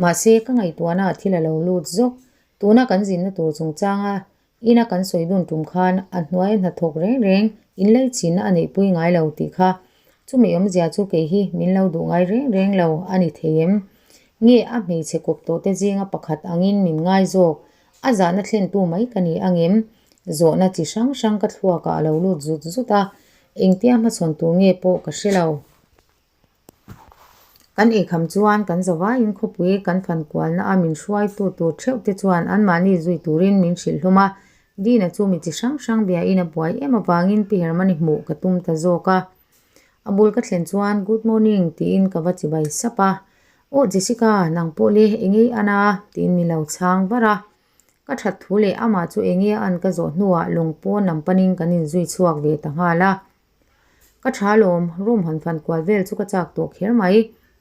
mahse ka ngaihtuahna ah thil a lo lut zawk, tuna kan zinna tur chungchanga Ina kan sawi dun tum khan a hnuaia hnathawk reng reng inleichhinna a neihpui ngai lo tih kha chumi awmzia chu kei hi min lo duh ngai reng reng lo a ni thei em? Nge a hmeichhe kawp tawhte zinga pakhat angin min ngai zawk? A zahna thlentu mai ka ni angem? Zawhna chi hrang hrang ka thluakah a lo lut zut zut a, engtia hmachhawn tur nge pawh ka hre lo. Kan eikham chuan kan zavaiin khawpui kan fan kualna a min hruaitu tur theuh te chuan anmahni zui turin min hrilh hlawm a. Dina chu mi chi hrang hrang biain a buai em avangin Pi Hermani hmuh ka tum ta zawk a. A bul ka thlen chuan Good morning tiin ka va chibai sap a. Aw Jessica, nang pawh le engei an a? tiin min lo chhang var a. Ka that thu leh amah chu enge a an ka zawh hnuah lawng pawn lam panin kan inzui chhuak ve ta nghal a. Ka tha lawm, room han fan kual vel chu ka chak tawh kher mai,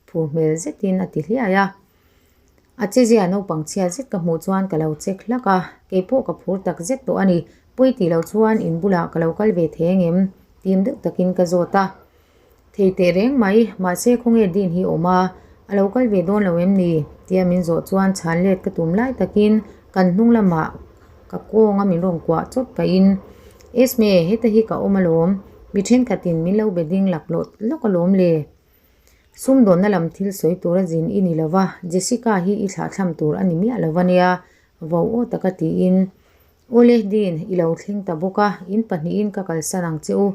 phur hmel zetin a ti hliai a. A chezia naupang chhia zet ka hmuh chuan ka lo check hlak a, keipawh ka phur tak zet tawh a ni, pawi tih loh chuan in bulah ka lo kal ve thei angem? Tim deuh takin ka zawt a. Thei teh reng mai, mahse khawnge Dean hi awm a, a lo kal ve dawn lo em ni? Tia min zawh chuan chhan let ka tum lai takin kan hnung lamah ka kawnga min rawn kuah chawt pahin, Esme, heta hi ka awm alawm, mi thenkhatin min lo be ding lak lawt lawk alawm le. Sumdawnna lam thil sawi tura zin i ni lova, Jessica hi i thlahthlam tur a ni miah lova nia, vo aw taka tiin, Awle, Dean, i lo thleng ta bawk a, in pahnihin ka kalsan ang che u,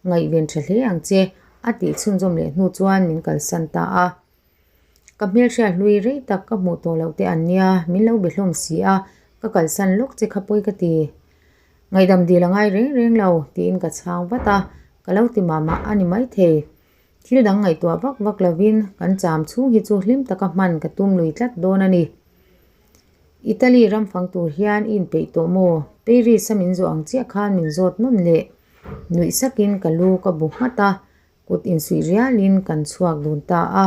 ngaihven tha hle ang che, a tih chhunzawm leh hnu chuan min kalsan ta a. Ka hmelhriat hlui rei tak ka hmuh tawh loh te an nia, min lo be hlawm si a, ka kalsan lawk che kha pawi ka ti. Ngaihdam dil a ngai reng reng lo, tiin ka chhang vat a, ka lo ti mah mah a ni maithei. Thil dang ngaihtuah vak vak lovin kan cham chhung hi chu hlim taka hman ka tum lui tlat dawn a ni. Italy ram fang tur hian i inpeih tawh maw? Paris a min zawh ang chiah khan min zawt nawn leh. Nuih sakin ka lu ka bu nghat a, Kut insuih rialin kan chhuak dun ta a.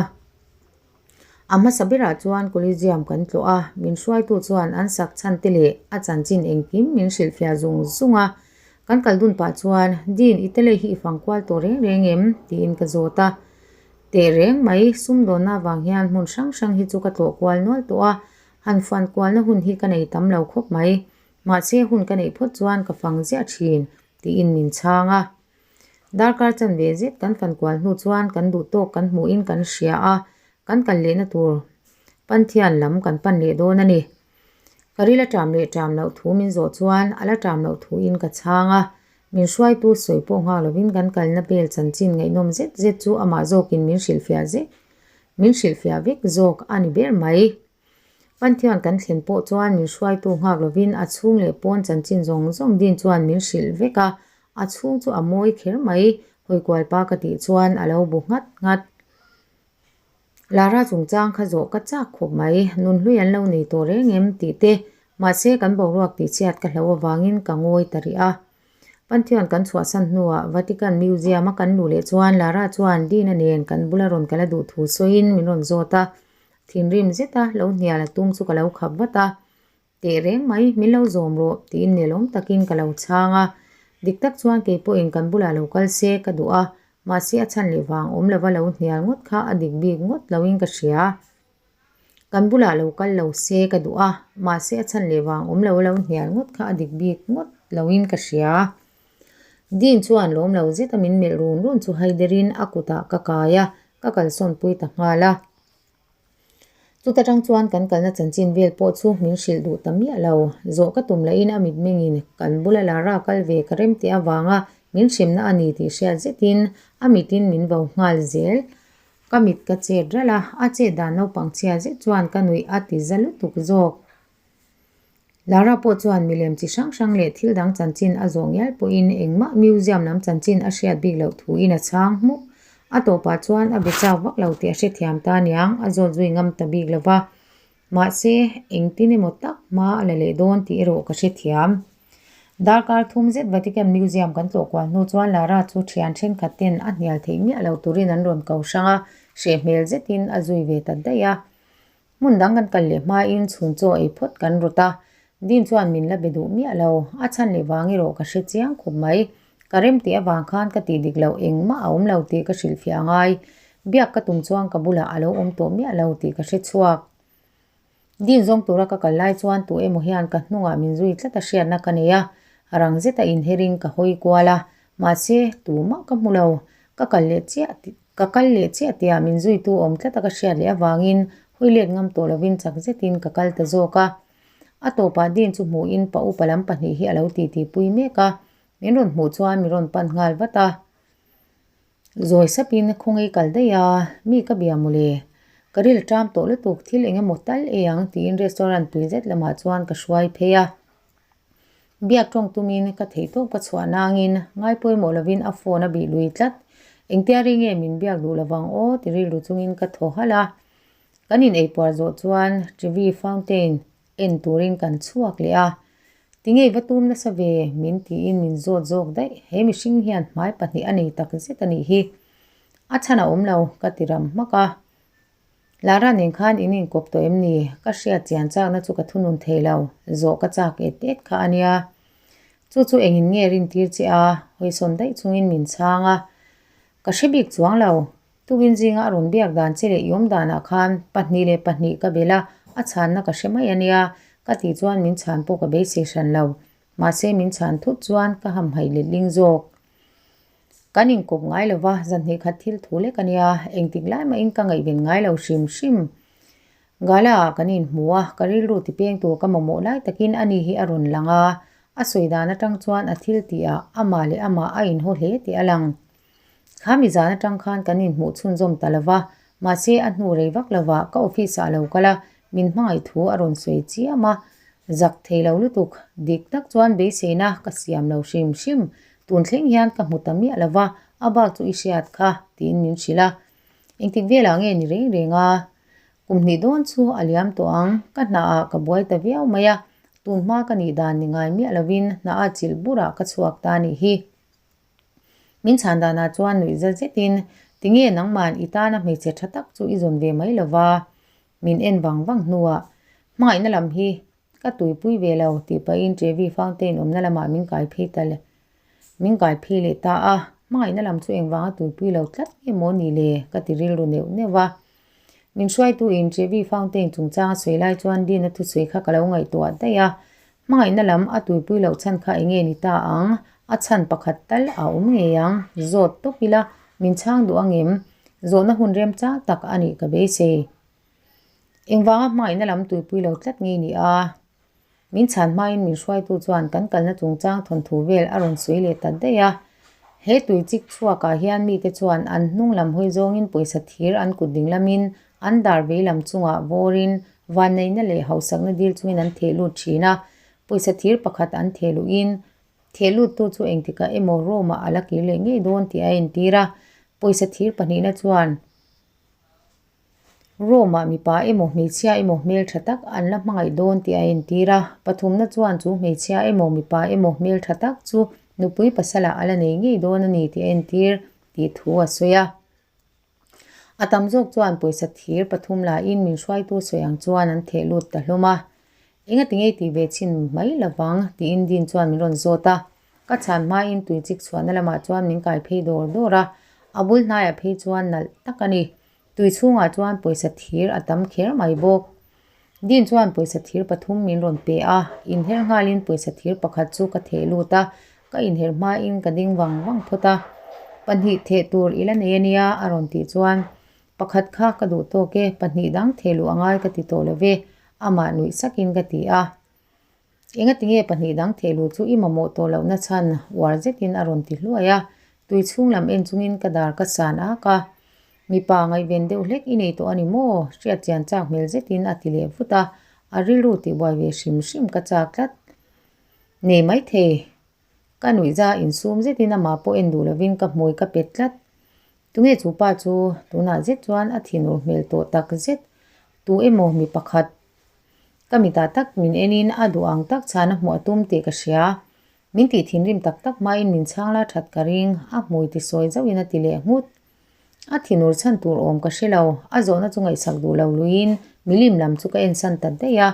A hmasa berah chuan Coliseum kan tlawh a, min hruaitu chuan an sak chhan te leh a chanchin engkim min hrilhfiah zung zung a. Kan kal dun pah chuan, Dean, i tele hi i fang kual tawh reng reng em? tiin ka zawt a. Teh reng mai, sumdawnna avang hian hmun hrang hrang hi chu ka tlawh kual nual tawh a, han fan kualna hun hi ka nei tam lo khawp mai. Mahse hun ka neih phawt chuan ka fang ziah thin, tiin min chhang a. Darkar chanve zet kan fan kual hnu chuan kan duh tawk kan hmuhin kan hria a, kan kal lehna tur Panthian lam kan pan leh dawn a ni. Ka ril a ṭam leh ṭam loh thu min zawh chuan a la ṭam loh thuin ka chhang a, min hruaitu sawi pawh nghak lovin kan kalna bel chanchin ngaihnawm zet zet chu amah zawkin min hrilhfiah zet min hrilhfiah vek zawk a ni ber mai. Panthian kan thlen pawh chuan min hruaitu nghak lovin a chhung leh pawn chanchin zawng zawng din chuan min hrilh vek a, a chhung chu a mawi kher mai, hawikualpa ka tih chuan a lo bu nghat nghat. Lara chungchang kha zawh ka chak khawp mai, nunhlui an lo nei tawh reng em tih te, mahse kan boruak tihchhiat ka hloh avangin ka ngawi ta rih a. Pantheon kan chhuahsan hnuah Vatican Museum a kan luh leh chuan Lara chuan Dina nen kan bula rawn kal a duh thu sawiin min rawn zawt a, Thinrim zeta lo hnial a tum chu ka lo khap vat a, Teh reng mai, min lo zawm rawh, tiin nelawm takin ka lo chhang a. Dik tak chuan kei pawhin kan bulah lo kal se ka duh a, Mahse a chhan leh vang awm lova lo hnial ngawt kha a dik bik ngawt loin ka hria. Kan bulah lo kal lo se ka duh a, mahse a chhan leh vang awm lova lo hnial ngawt kha a dik bik ngawt loin ka hria. Dean chuan lawm lo zeta min melh run run chu haiderin a kutah ka kai a, ka kalsawnpui ta nghal a. Chuta tang chuan kan kalna chanchin vel pawh chu min hrilh duh ta miah lo. Zawh ka tum lahin a mitmengin kan bula Lara kal ve ka rem teh avanga min hrimna a ni tih hriat zetin a mitin min vo nghal zel. Ka mit ka chet ralh a, a chet dan naupang chhia zet chuan ka nuih a ti za lutuk zawk. Lara pawh chuan milem chi hrang hrang leh thil dang chanchin a zawh ngial pawhin engmah museum lam chanchin a hriat bik loh thuin a chhang hmuk. A tawpah chuan a be chak vak lo tih a hrethiam ta aniang, a zawt zui ngam ta bik lo va. Mahse, engtin emaw tak hma a la leh dawn tih erawh ka hrethiam. Darkar thum zet Vatican Museum kan tlawh kual hnu chuan Lara chu thian thenkhat ten a hnial theih miah lo turin an rawn ko hrang a, hreh hmel zetin a zui ve ta daih a. Hmun dang kan kal leh hmain chhun chaw ei phawt kan rawt a, Dean chuan min la be duh miah lo, a chhan leh vang erawh ka hre chiang khawp mai. Ka rem tih avang khan ka tih dik loh engmah a awm lo tih ka hrilhfiah angai. Biak ka tum chuan ka bulah a lo awm tawh miah lo tih ka hre chhuak. Dean zawng tura ka kal lai chuan tu emaw hian ka hnungah min zui tlat a hriatna ka nei a, rang zeta inherin ka hawi kual a, mahse tumah ka hmu lo. Ka kal leh chiah Ka kal leh chiah tia min zuitu awm tlat a ka hriat leh avangin hawi let ngam tawh lovin chak zetin ka kal ta zawk a. A tawpah Dean chu hmuhin pa upa lam pahnih hi a lo titi pui mek a, min rawn hmuh chuan min rawn pan nghal vat a. Zawi sapin khawngaih kal daih a, mi ka bia mawle. Ka ril ṭam tawh lutuk thil eng emaw tal ei ang tiin restaurant pui zet lamah chuan ka hruai phei a. Biak tawng tumin ka theih tawp ka chhuah nangin ngai pawimawh lovin a phone a bih lui tlat. Engtia ri nge min biak duh lovang aw ti rilru chungin ka thaw halh a. Kan in eipuar zawh chuan Trevi Fountain en turin kan chhuak leh a. Tinge i va tum nasa ve min tiin min zawt zawk daih. He mihring hian hmai pahnih a nei tak zet a nih hi. A chhan a awm lo ka ti ram hmak a. Lara nen khan in inkawp tawh em ni? Ka hriat chian chakna chu ka thunun thei lo, zawh ka chak et et kha a nia. Chu chu engin nge rintir che a? Hawisawn daih chungin min chhang a. Ka hre bik chuang lo. Tukin zinga a rawn biak dan che leh i awm danah khan 2 leh 2 ka bel a, a chhanna ka hre mai a nia. Ka tih chuan min chhan pawh ka beisei hran lo. Mahse min chhan thut chuan ka hamhaih letling zawk. Kan inkawp ngai lo va, zanhnih khat thil thu lek a nia, engtik lai mahin ka ngaihven ngai lo hrim hrim. Gala ah kan inhmu a, ka rilru ti peng tur ka mamawh lai takin ani hi a rawn lang a, a sawi dan atang chuan a thil tih ah amah leh amah a inhaw hle tih a lang. Kha mi zan atang khan kan inhmuh chhunzawm ta lo va, mahse a hnu rei vak lo va ka office ah a lo kal a, min hmangaih thu a rawn sawi chiam a, zak thei lo lutuk, dik tak chuan beiseina ka siam lo hrim hrim, tun thleng hian ka hmu ta miah lo va, a bak chu i hriat kha, tiin min hrilh a. Engtik velah nge ni reng reng a? Kum hnih dawn chu a liam tawh ang, ka hnaah ka buai ta viau mai a, tun hma ka nih dan ni ngai miah lovin hnaah chilh burah ka chhuak ta nih hi. Min chhan danah chuan nuih za zetin, Tinge nangman i tana hmeichhe tha tak chu i zawn ve mai lo va? Min en vang vang hnuah, Hmangaihna lam hi ka tuipui ve lo tih pahin Trevi Fountain awmna lamah min kai phei ta le min kai phei leh ta a. Hmangaihna lam chu engvanga tuipui lo tlat nge maw ni le? ka ti rilru neuh neuh va. Min hruaituin Trevi Fountain chungchang a sawi lai chuan Dina thusawi kha ka lo ngaihtuah daih a. Hmangaihna lam a tuipui loh chhan kha enge ni ta ang? A chhan pakhat tal a awm ngei ang. Zawt tawp ila, min chhang duh angem? Zawhna hun remchang tak a nih ka beisei. Engvanga hmangaihna lam tuipui lo tlat ngei ni a? Min chhan hmain min hruaitu chuan kan kalna chungchang thawnthu vel a rawn sawi leh ta daih a. He tui chik chhuakah hian mite chuan an hnung lam hawi zawngin pawisa thir an kut ding lamin an dar vei lam chungah vawrin vanneihna leh hausakna dil chungin an theh lut thin a. Pawisa thir pakhat an theh luhin theh luttu chu engtikah emaw Rome-ah a la kir leh ngei dawn tih a entir a. Pawisa thir pahnihna chuan Rome-ah mipa emaw hmeichhia emaw hmeltha tak an la hmangaih dawn tih a entir a, pathumna chuan chu hmeichhia emaw mipa emaw hmeltha tak chu nupui pasalah a la nei ngei dawn a ni tih a entir tih thu a sawi a. A tam zawk chuan pawisa thir pathum lahin min hruaitu sawi ang chuan an theh lut ta hlawm a. Engati ngei tih ve chhin mai lovang tiin Dean chuan min rawn zawt a. Ka chhan hmain tui chik chhuahna lamah chuan min kai phei dawr dawr a. A bul hnaiah phei chuan nalh tak a ni. Tui chhungah chuan pawisa thir a tam kher mai bawk. Din chuan pawisa thir pathum min rawn pe a, inher nghalin pawisa thir pakhat chu ka theh lut a, ka inher hmain ka ding vang vang phawt a. Pahnih theh tur i la nei a nia a rawn tih chuan pakhat kha ka duh tawk e, pahnih dang theh luh a ngai ka ti tawh lo ve, amah nuih sakin ka ti a. Engati nge pahnih dang theh luh chu i mamawh tawh lohna chhan uar zetin a rawn ti hluai a, tui chhung lam en chungin ka dar ka san ak a. Mipa ngaihven deuh hlek i nei tawh a ni maw? Hriat chian chak hmel zetin a ti leh vut a, a rilru tihbuai ve hrim hrim ka chak tlat. Nei maithei. Ka nuihza insum zetin amah pawh en duh lovin ka hmui ka pet tlat. Tunge chu pa chu tunah zet chuan a thinur hmel tawh tak zet. Tu emaw mi pakhat Ka mitah tak min enin a duh ang tak chhan a hmuh a tum tih ka hria. Min tih thinrim tak tak hmain min chhang la that ka ring, a hmui ti sawi zauhin a ti leh nghut. A thinur chhan tur awm ka hre lo, a zawhna chu ngaihsak duh lo luiin milim lam chu ka ensan ta daih a.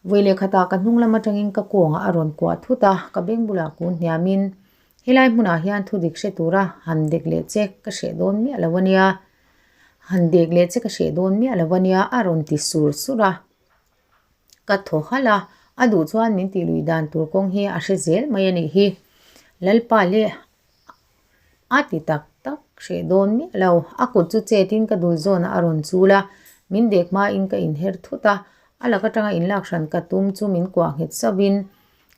Vawi leh khatah ka hnung lam atangin ka kawngah a rawn kuah thut a, ka beng bulah kun hniamin helai hmunah hian thu dik hre tura han dek leh che ka hreh dawn miah lo a nia. Han dek leh che ka hreh dawn miah lo a nia a rawn ti sur sur a. Ka thaw halh a, a duh chuan min tih lui dan tur kawng hi a hre zel mai a nih hi. Lalpa leh a ti tak tak hreh dawn miah lo. A kut chu chetin ka dul zawnah a rawn chul a, min dek hmain ka inher thut a, a lak atanga inlak hran ka tum chu min kuah nghet sauhin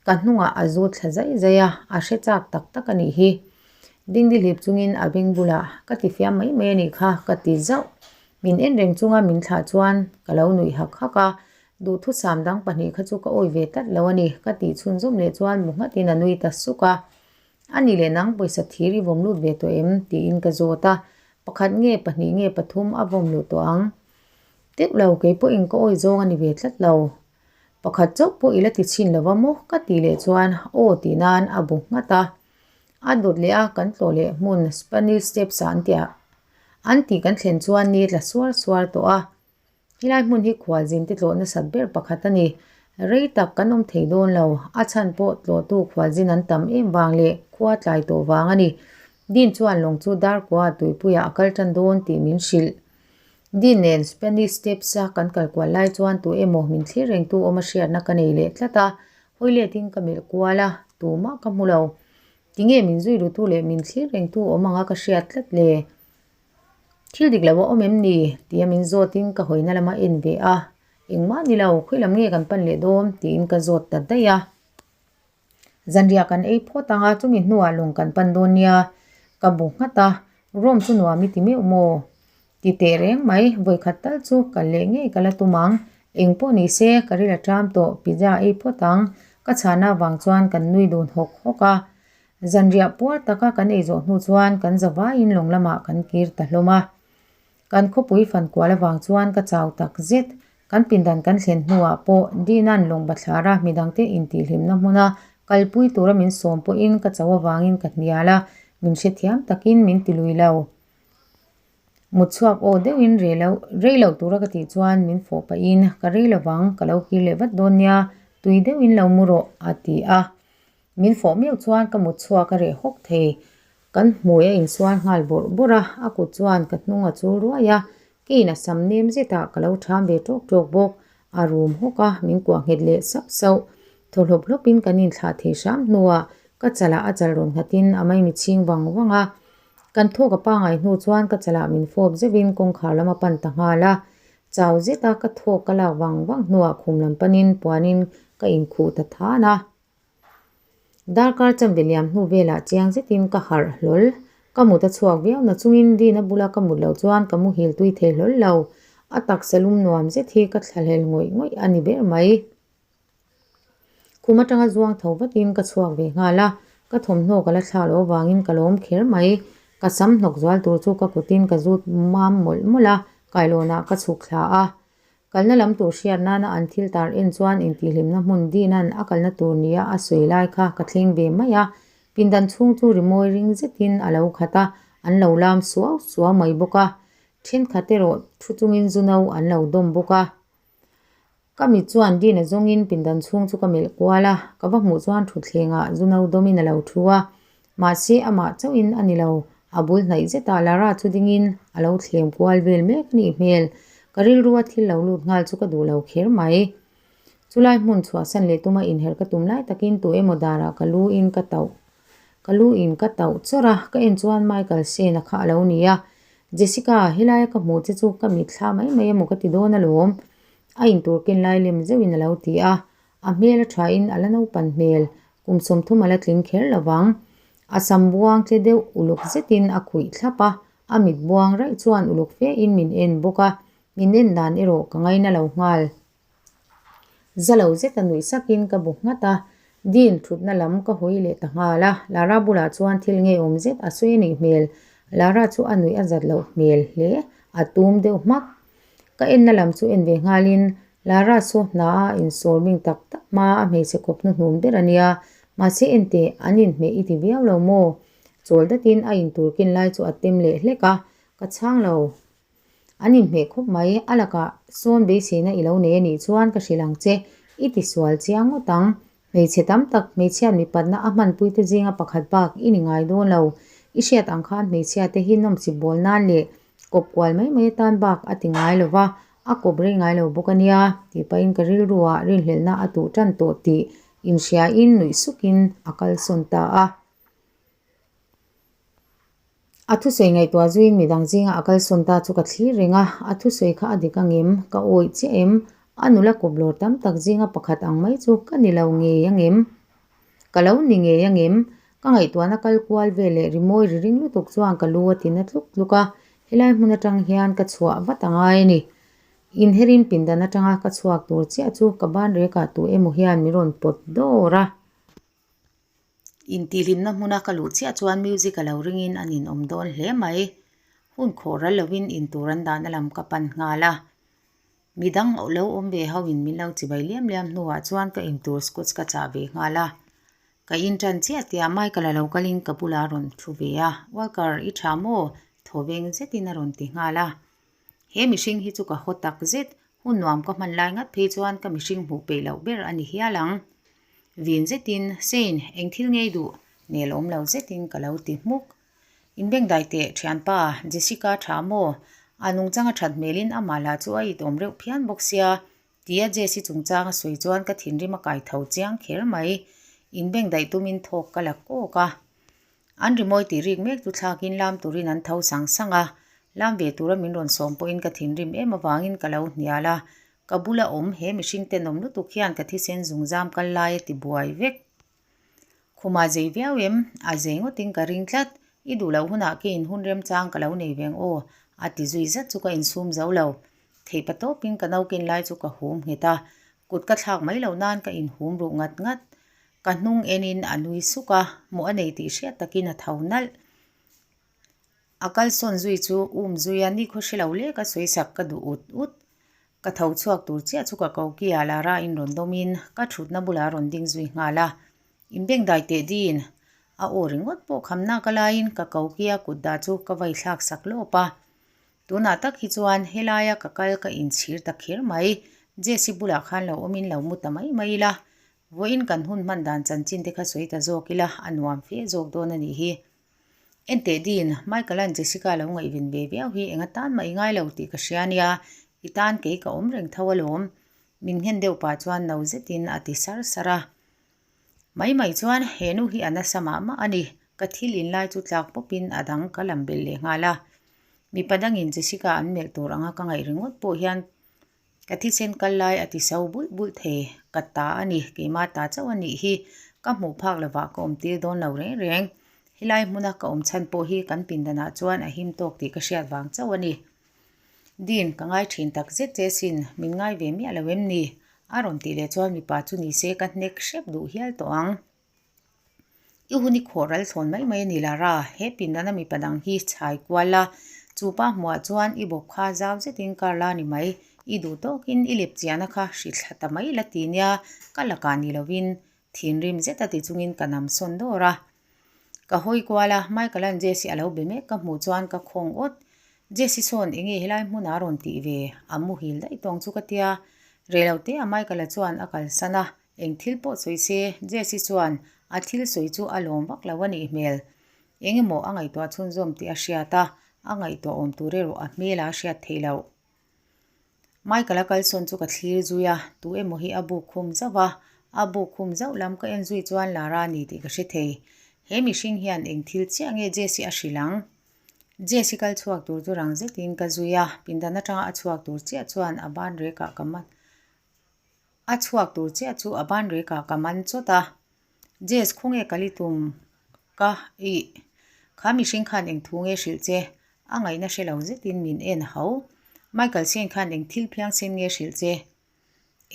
Ka hnungah a zu thla zai zai a, a hre chak tak tak a nih hi. Dingdi hlip chungin a beng bulah ka ti fiam mai mai a nih kha ka ti zauh. Min en reng chunga min thlah chuan ka lo nuih hak hak a, duhthusam dang pahnih kha chu ka awi ve tlat lo a ni ka tih chhunzawm leh chuan bu nghatin a nui ta suk a. A nih leh nang pawisa thir i vawm lut ve tawh em? tiin ka zawt a, pakhat nge pahnih nge pathum a vawm luh tawh ang. Teuh lo kei pawhin ka awi zawng a ni ve tlat lo. Pakhat chauh pawh i la ti chhin lo va maw? Ka tih leh chuan aw tih nan a bu nghat a. A dawt leh a kan tlawh leh hmun Spanish Steps ah an tih an tih kan thlen chuan ni tla suar suar tawh a. Helai hmun hi khualzin te tlawh nasat ber pakhat a ni. Rei tak kan awm thei dawn lo. A chhan pawh tlawhtu khualzin an tam em vang leh khua tlai tawh vang a ni. Din chuan lawng chu Darkua tuipuiah a kal tan dawn tih min hrilh. Din nen Spanish Steps a kan kal kual lai chuan tu emaw min thlir rengtu awm a hriatna ka nei leh tlat a, hawi letin ka melh kual a, tumah ka hmu lo. Tinge min zui rutu leh min thlir rengtu awm anga ka hriat tlat le? Thil dik lo a awm em ni? tia min zawtin ka hawina lama en ve a, engmah ni lo, khawilam nge kan pan leh dawn? tiin ka zawt ta daih a. Zanriah kan ei phawt ang a, chumi hnuah lawng kan pan dawn nia. Ka bu nghat a, room chu nuam i ti meuh maw? Ti teh reng mai, vawikhat tal chu kal leh ngei ka la tum ang. Eng pawh ni se, ka ril a ṭam tawh, pizza ei phawt ang. Ka chhahna avang chuan kan nui dun hawk hawk a. Zanriah puar taka kan ei zawh hnu chuan kan za vaiin lawng lamah kan kir ta hlawm a. Kan khawpui fan kual avang chuan ka chau tak zet. Kan pindan kan thlen hnuah pawh Dina'n lawng bathlara midangte intihhlimna hmuna kalpui tura min sawm pawhin ka cho avangin ka hnial a, min hrethiam takin min ti lui lo. Mut chhuak aw deuhin rei lo rei lo tura ka tih chuan min fawh pahin ka rei lovang ka lo kir leh vat dawn nia, tui deuhin lo mu rawh a ti a. Min fawh miau chuan ka mut chhuak a reh hawk thei. Kan hmui a insual nghal bawrh bawrh a, a kut chuan ka hnung a chul ruai a, keiin a sam nem zetah ka lo ṭham ve ṭawk ṭawk bawk. A rum hawk a, min kuah nghet leh sauh sauh. Thaw hlawp hlawpin kan inthlah thei hram hnuah ka chalah a chal rawn nghatin a maimi chhing vang vang a. Kan thawk a pangai hnu chuan ka chalah min fawp zeuhin kawngkhar lam a pan ta nghal a. Chau zeta ka thawk ka lak vang vang hnuah khum lam panin puanin ka inkhuh ta than a. Darkar chanve liam hnu velah chiang zetin ka harh hlawl. Ka mut a chhuak viau na chungin Dina bula ka mut loh chuan ka muhil tui thei hlawl lo. A taksa lum nuam zet hi ka thlahlel ngawih ngawih a ni ber mai. Khum atanga zuang tho vatin ka chhuak ve nghal a, ka thawmhnaw ka la thlak loh avangin ka lawm kher mai. Ka sam hnawk zual tur chu ka kutin ka zut mam mawlh mawlh a, kailawnah ka chhuk thla a. Kalna lam tur hriat nana an thil tar en chuan intihhlimna hmun Dina'n a kalna tur nia a sawi lai kha ka thleng ve mai a, pindan chhung chu rimawi ring zetin a lo khat a, an lo lam suau suau mai bawk a, thenkhat erawh thu chungin zu no an lo dawm bawk a. Ka mit chuan Dina zawngin pindan chhung chu ka melh kual a, ka va hmuh chuan thutthlengah zu no dawmin a lo thu a, mahse amah chauhin a ni lo. A bul hnaih zetah Lara chu dingin a lo thlem kual vel mek a nih hmel. Ka rilrua thil lo lut nghal chu ka duh lo kher mai. Chulai hmun chhuahsan leh tuma inherh ka tum lai takin tu emaw darah ka lu in ka tauh ka lu in ka tauh chawrh a, ka en chuan Michael Sena kha a lo ni a. Jessica, helai a ka hmuh che chu ka mitthla mai mai emaw ka ti dawn alawm. A intur ken lai lem zeuhin a lo ti a. A hmel a thain a la naupan hmel, kum 30 a la tling kher lo vang. A sam buang tle deuh uluk zetin a khuih thlap a, a mit buang raih chuan uluk fe in min en bawk a, min en dan erawh ka ngaina lo nghal. Za lo zeta nuih sakin ka bu nghat a, Dean thutna lam ka hawi leh ta nghal a, Lara bulah chuan thil ngeiawm zet a sawi a nih hmel. Lara chu a nuih a zat loh hmel hle, a tum deuh hmak. Ka enna lam chu en ve nghalin Lara saw hna a insawr bing tak tak hma a hmeichhe kawp hnuhnum ber a nia, mahse enteh an inhmeh i ti viau lo maw? Chawl datin a intur ken lai chu a tem leh hlek a, ka chhang lo. An inhmeh khawp mai, a lakah sawn beiseina i lo nei a nih chuan ka hrilh ang che, i ti sual chiang ngawt ang. Hmeichhe tam tak hmeichhiat mipatna a hmanpuite zinga pakhat bak i ni ngai dawn lo. I hriat ang khan hmeichhiate hi nawmchip bawl nan leh kawp kual mai mai atan bak a ti ngai lo va, a kawp rei ngai lo bawk a nia, tih pahin ka rilruah rinhlelhna a tuh tan tawh tih inhriain nuih sukin a kalsawn ta a. A thusawi ngaihtuah zuiin midang zinga a kalsawn ta chu ka thlir reng a, a thusawi kha a dik angem? Ka awih chiah em? A nula kawp lawr tam tak zinga pakhat ang mai chu ka ni lo ngei angem? Ka lo ni ngei angem? Ka ngaihtuahna kal kual vel leh rimawi ri ring lutuk chuan ka lu a ti na tluk tluk a, helai hmun atang hian ka chhuah vat a ngai a ni. Inherin pindan atanga ka chhuak tur chiah chu ka ban rekah tu emaw hian min rawn pawt dawr a. Intihhlimna hmuna ka luh chiah chuan music a lo ringin a ninawm dawn hle mai. Hun khawh ral lovin intur an dahna lam ka pan nghal a. Midang lo awm ve ho in min lo chibai liam liam hnuah chuan ka intur scotch ka chah ve nghal a. Ka in tan chiah tiah Michael a lo kalin ka bulah a rawn thu ve a, Walker i tha maw? Thaw veng zetin a rawn ti nghal a. He mihring hi chu ka haw tak zet, hun nuam ka hman lai ngat phei chuan ka mihring hmuh peih loh ber a ni hial ang. Vin zetin, Shane, eng thil ngei duh? Nel awm lo zetin ka lo ti hmuk. Inbengdai teh, thianpa, Jessica tha maw? A nungchang a that hmelin amah lah chu a it awm reuh phian bawk sia, tia Jesse chungchang a sawi chuan ka thinrim a kai tho chiang kher mai. Inbengdaih tumin thawk ka la kawk a. An rimawi tih rik mek chu thlakin lam turin an tho sang sang a, lam ve tura min rawn sawm pawhin ka thinrim em avangin ka lo hnial a, ka bula awm he mihring tenawm lutuk hian ka thisen zungzam kal lai a ti buai vek. Khumah zei viau em? A zei ngawtin ka ring tlat, i duh loh hunah ke in hun remchang ka lo nei veng aw, a ti zui zat chu ka insum zo lo. Theihpa tawpin ka naukin lai chu ka hum nghet a, kut ka thlak mai loh nan ka inhum ruh ngat ngat. Ka hnung enin a nui suk a, hmuh a nei tih hriat takin a tho nalh. A kalsawn zui chu um zui a, nikhaw hre lo lek a sawi sak ka duh ut ut. Ka tho chhuak tur chiah chu ka koki ah Lara in rawn dawmin ka thutna bulah a rawn ding zui nghal a. Inbengdai teh din a aw ringawt pawh khamna ka laiin ka koki a kut dah chu ka vai thlak sak lawp a. Tunah tak hi chuan helaia ka kal ka inchhir ta kher mai. Jesse bulah khan lo awmin lo mu ta mai mai ila. Vawiin kan hun hman dan chanchin te kha sawi ta zawk ila a nuam fe zawk dawn a nih hi. Enteh Dean, Michael-a'n Jessica lo ngaihven ve viau hi enga tan mah i ngai lo tih ka hria nia, i tan kei ka awm reng tho alawm. Min nghen deuh pah chuan no zetin a ti sar sar a. Mai mai chuan he nu hi a nasa mah mah a ni, ka thil in lai chu tlak pawpin a dang ka lam belh leh nghal a. Mipa dangin Jessica an melh tur anga ka ngaih ringawt pawh hian Ka thisen kal lai a ti so bulh bulh thei, ka ta a ni, keimah ta chauh a nih hi, ka hmuh phak lovah ka awm tir dawn lo reng reng. Helai hmuna ka awm chhan pawh hi kan pindanah chuan a him tawk tih ka hriat vang chauh a ni. Dean, ka ngai thin tak zet che sin, min ngai ve miah lo em ni? A rawn tih leh chuan mipa chu ni se ka hnek hrep duh hial tawh ang. I hun i khawh ral thlawn mai mai a ni Lara, he pindan a mipa dang hi chhai kual a, chu pa hmuah chuan i bawp kha zau zetin kar la ni mai, i duh tawkin i lep chiahna kha hri thla ta mai la ti nia, ka lakah ni lovin thinrim zet a ti chungin ka nam sawn dawr a. Ka hawi kual a, Michael-a'n Jesse a lo be mek ka hmuh chuan ka khawng awt, Jesse sawn enge helai hmunah a rawn tih ve, a muhil daih tawng chu ka tia, reilote a Michael-a chuan a kalsan a, Eng thil pawh sawi se, Jesse chuan a thil sawi chu a lawm vak lo a nih hmel. Eng emaw a ngaihtuah chhunzawm tih a hriat a, a ngaihtuah awm tur erawh a hmelah a hriat theih loh. Michael-a kalsawn chu ka thlir zui a, tu emaw hi a buk khum zauh a, a buk khum zauh lam ka en zui chuan Lara a ni tih ka hre thei. He mihring hian eng thil chiah nge Jess-i a hrilh ang? Jess-i kal chhuak tur chu rang zetin ka zui a, pindan atanga a chhuak tur chiah chuan a ban rekah ka man a chhuak tur chiah chu a ban rekah ka man chawt a. Jess, khawnge kal i tum ka ih? Kha mihring khan eng thu nge hrilh che? A ngaihna hre lo zetin min en ho. Michael Shane khan eng thil phiangsen nge hrilh che?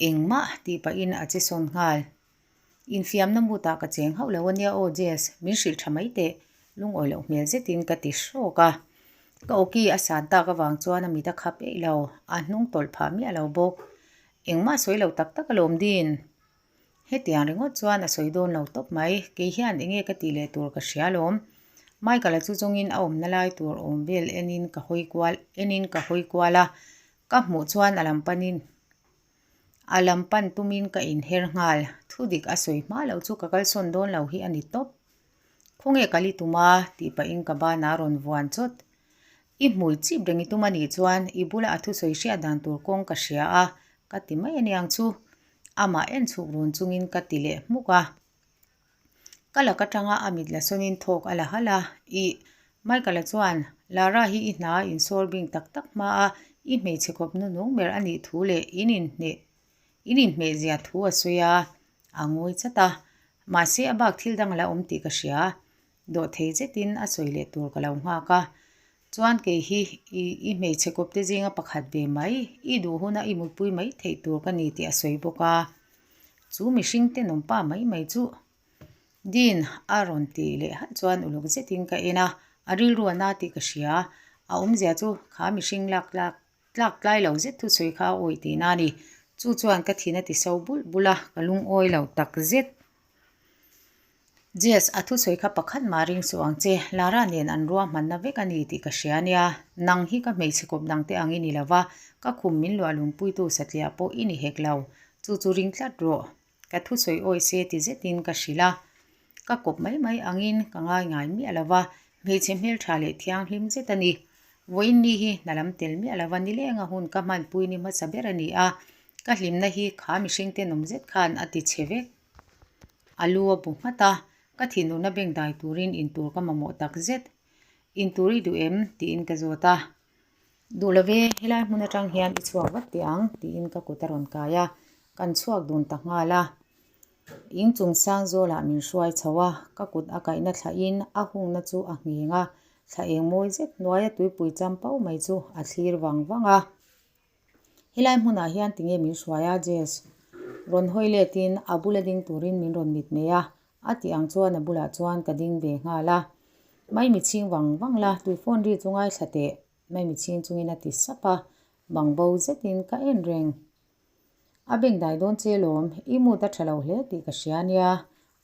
Engmah tih pahin a che sawn nghal. Infiamna mutah ka cheng hauh lo ania aw Jess, min hrilh tha mai teh, lungawi loh hmel zetin ka ti hrawk a. Ka awki a san tak avang chuan a mit a khap eih lo, a hnung tawlh phah miah lo bawk. Engmah sawi lo tak tak alawm Dean. Hetiang ringawt chuan a sawi dawn lo tawp mai, kei hian enge ka tih leh tur ka hria alawm. Michael-a chu zawngin a awmna lai tur awm vel enin ka hawi kual enin ka hawi kual a, ka hmuh chuan a lam panin a lam pan tumin ka inher nghal. Thu dik a sawi hma loh chu ka kalsawn dawn lo hi a ni tawp. Khawnge kal i tum a? tih pahin ka banah a rawn vuan chawt. I hmui chip reng i tum a nih chuan i bula a thusawi hriat dan tur kawng ka hria a, ka ti mai aniang chu. Amah en chhuk run chungin ka ti leh hmuk a. Ka lak atanga a mit la sawnin thawk a la halh a, Ih, Michael-a chuan Lara hi i hna a insawr bing tak tak hma a, i hmeichhe kawp nunung ber a nih thu leh in inhneh in inhmehzia thu a sawi a, a ngawi chat a. Mahse a bak thil dang a la awm tih ka hria. Dawhthei zetin a sawi leh tur ka lo nghak a. Chuan kei hi i i hmeichhe kawpte zinga pakhat ve mai, i duh huna i mutpui mai theih tur ka ni tih a sawi bawk a. Chu mihring tenawmpa mai mai chu Dean a rawn tih leh halh chuan uluk zetin ka en a, a rilru a na tih ka hria. A awmzia chu kha mihring lak tlak tlak tlai lo zet thusawi kha a awih tihna a ni. Chu chuan ka thin a ti so bulh bulh a, ka lungawi lo tak zet. Jess, a thusawi kha pakhat mah ring suh ang che, Lara nen an ruahmanna vek a ni tih ka hria nia. Nang hi ka hmeichhe kawp dangte ang i ni lo va, ka khum min luah lungpuitu satliah pawh i ni hek lo. Chu chu ring tlat rawh. Ka thusawi awi se ti zetin ka hrilh a. Ka kawp mai mai angin ka ngai ngai miah lo va, hmeichhe hmeltha leh thianghlim zet a ni. Vawiin ni hi hna lam tel miah lo va, nilenga hun ka hmanpui ni hmasa ber a ni a. Ka hlimna hi kha mihring tenawm zet khan a ti chhe vek. A lu a bu nghat a, ka thinurna beng dai turin intur ka mamawh tak zet. Intur i duh em? tiin ka zawt a. Duh lo ve, helai hmun atang hian i chhuak vat teh ang, tiin ka kut a rawn kai a, kan chhuak dun ta nghal a. In chung sang zawlah min hruai chho a, ka kut a kaihna thlahin a hungna chu a ngheng a, thla eng mawi zet hnuaia tuipui cham pau mai chu a thlir vang vang a. Helai hmunah hian tinge min hruai a Jess? Rawn hawi letin a bula ding turin min rawn mit mai a, a tih ang chuan a bulah chuan ka ding ve nghal a. Maimi chhing vang vang la, tui phone ri chu ngaithla teh, Maimi chhing chungin a ti sap a, bang bo zetin ka en reng. A beng dai dawn che lawm, i mood a tha lo hle tih ka hria nia,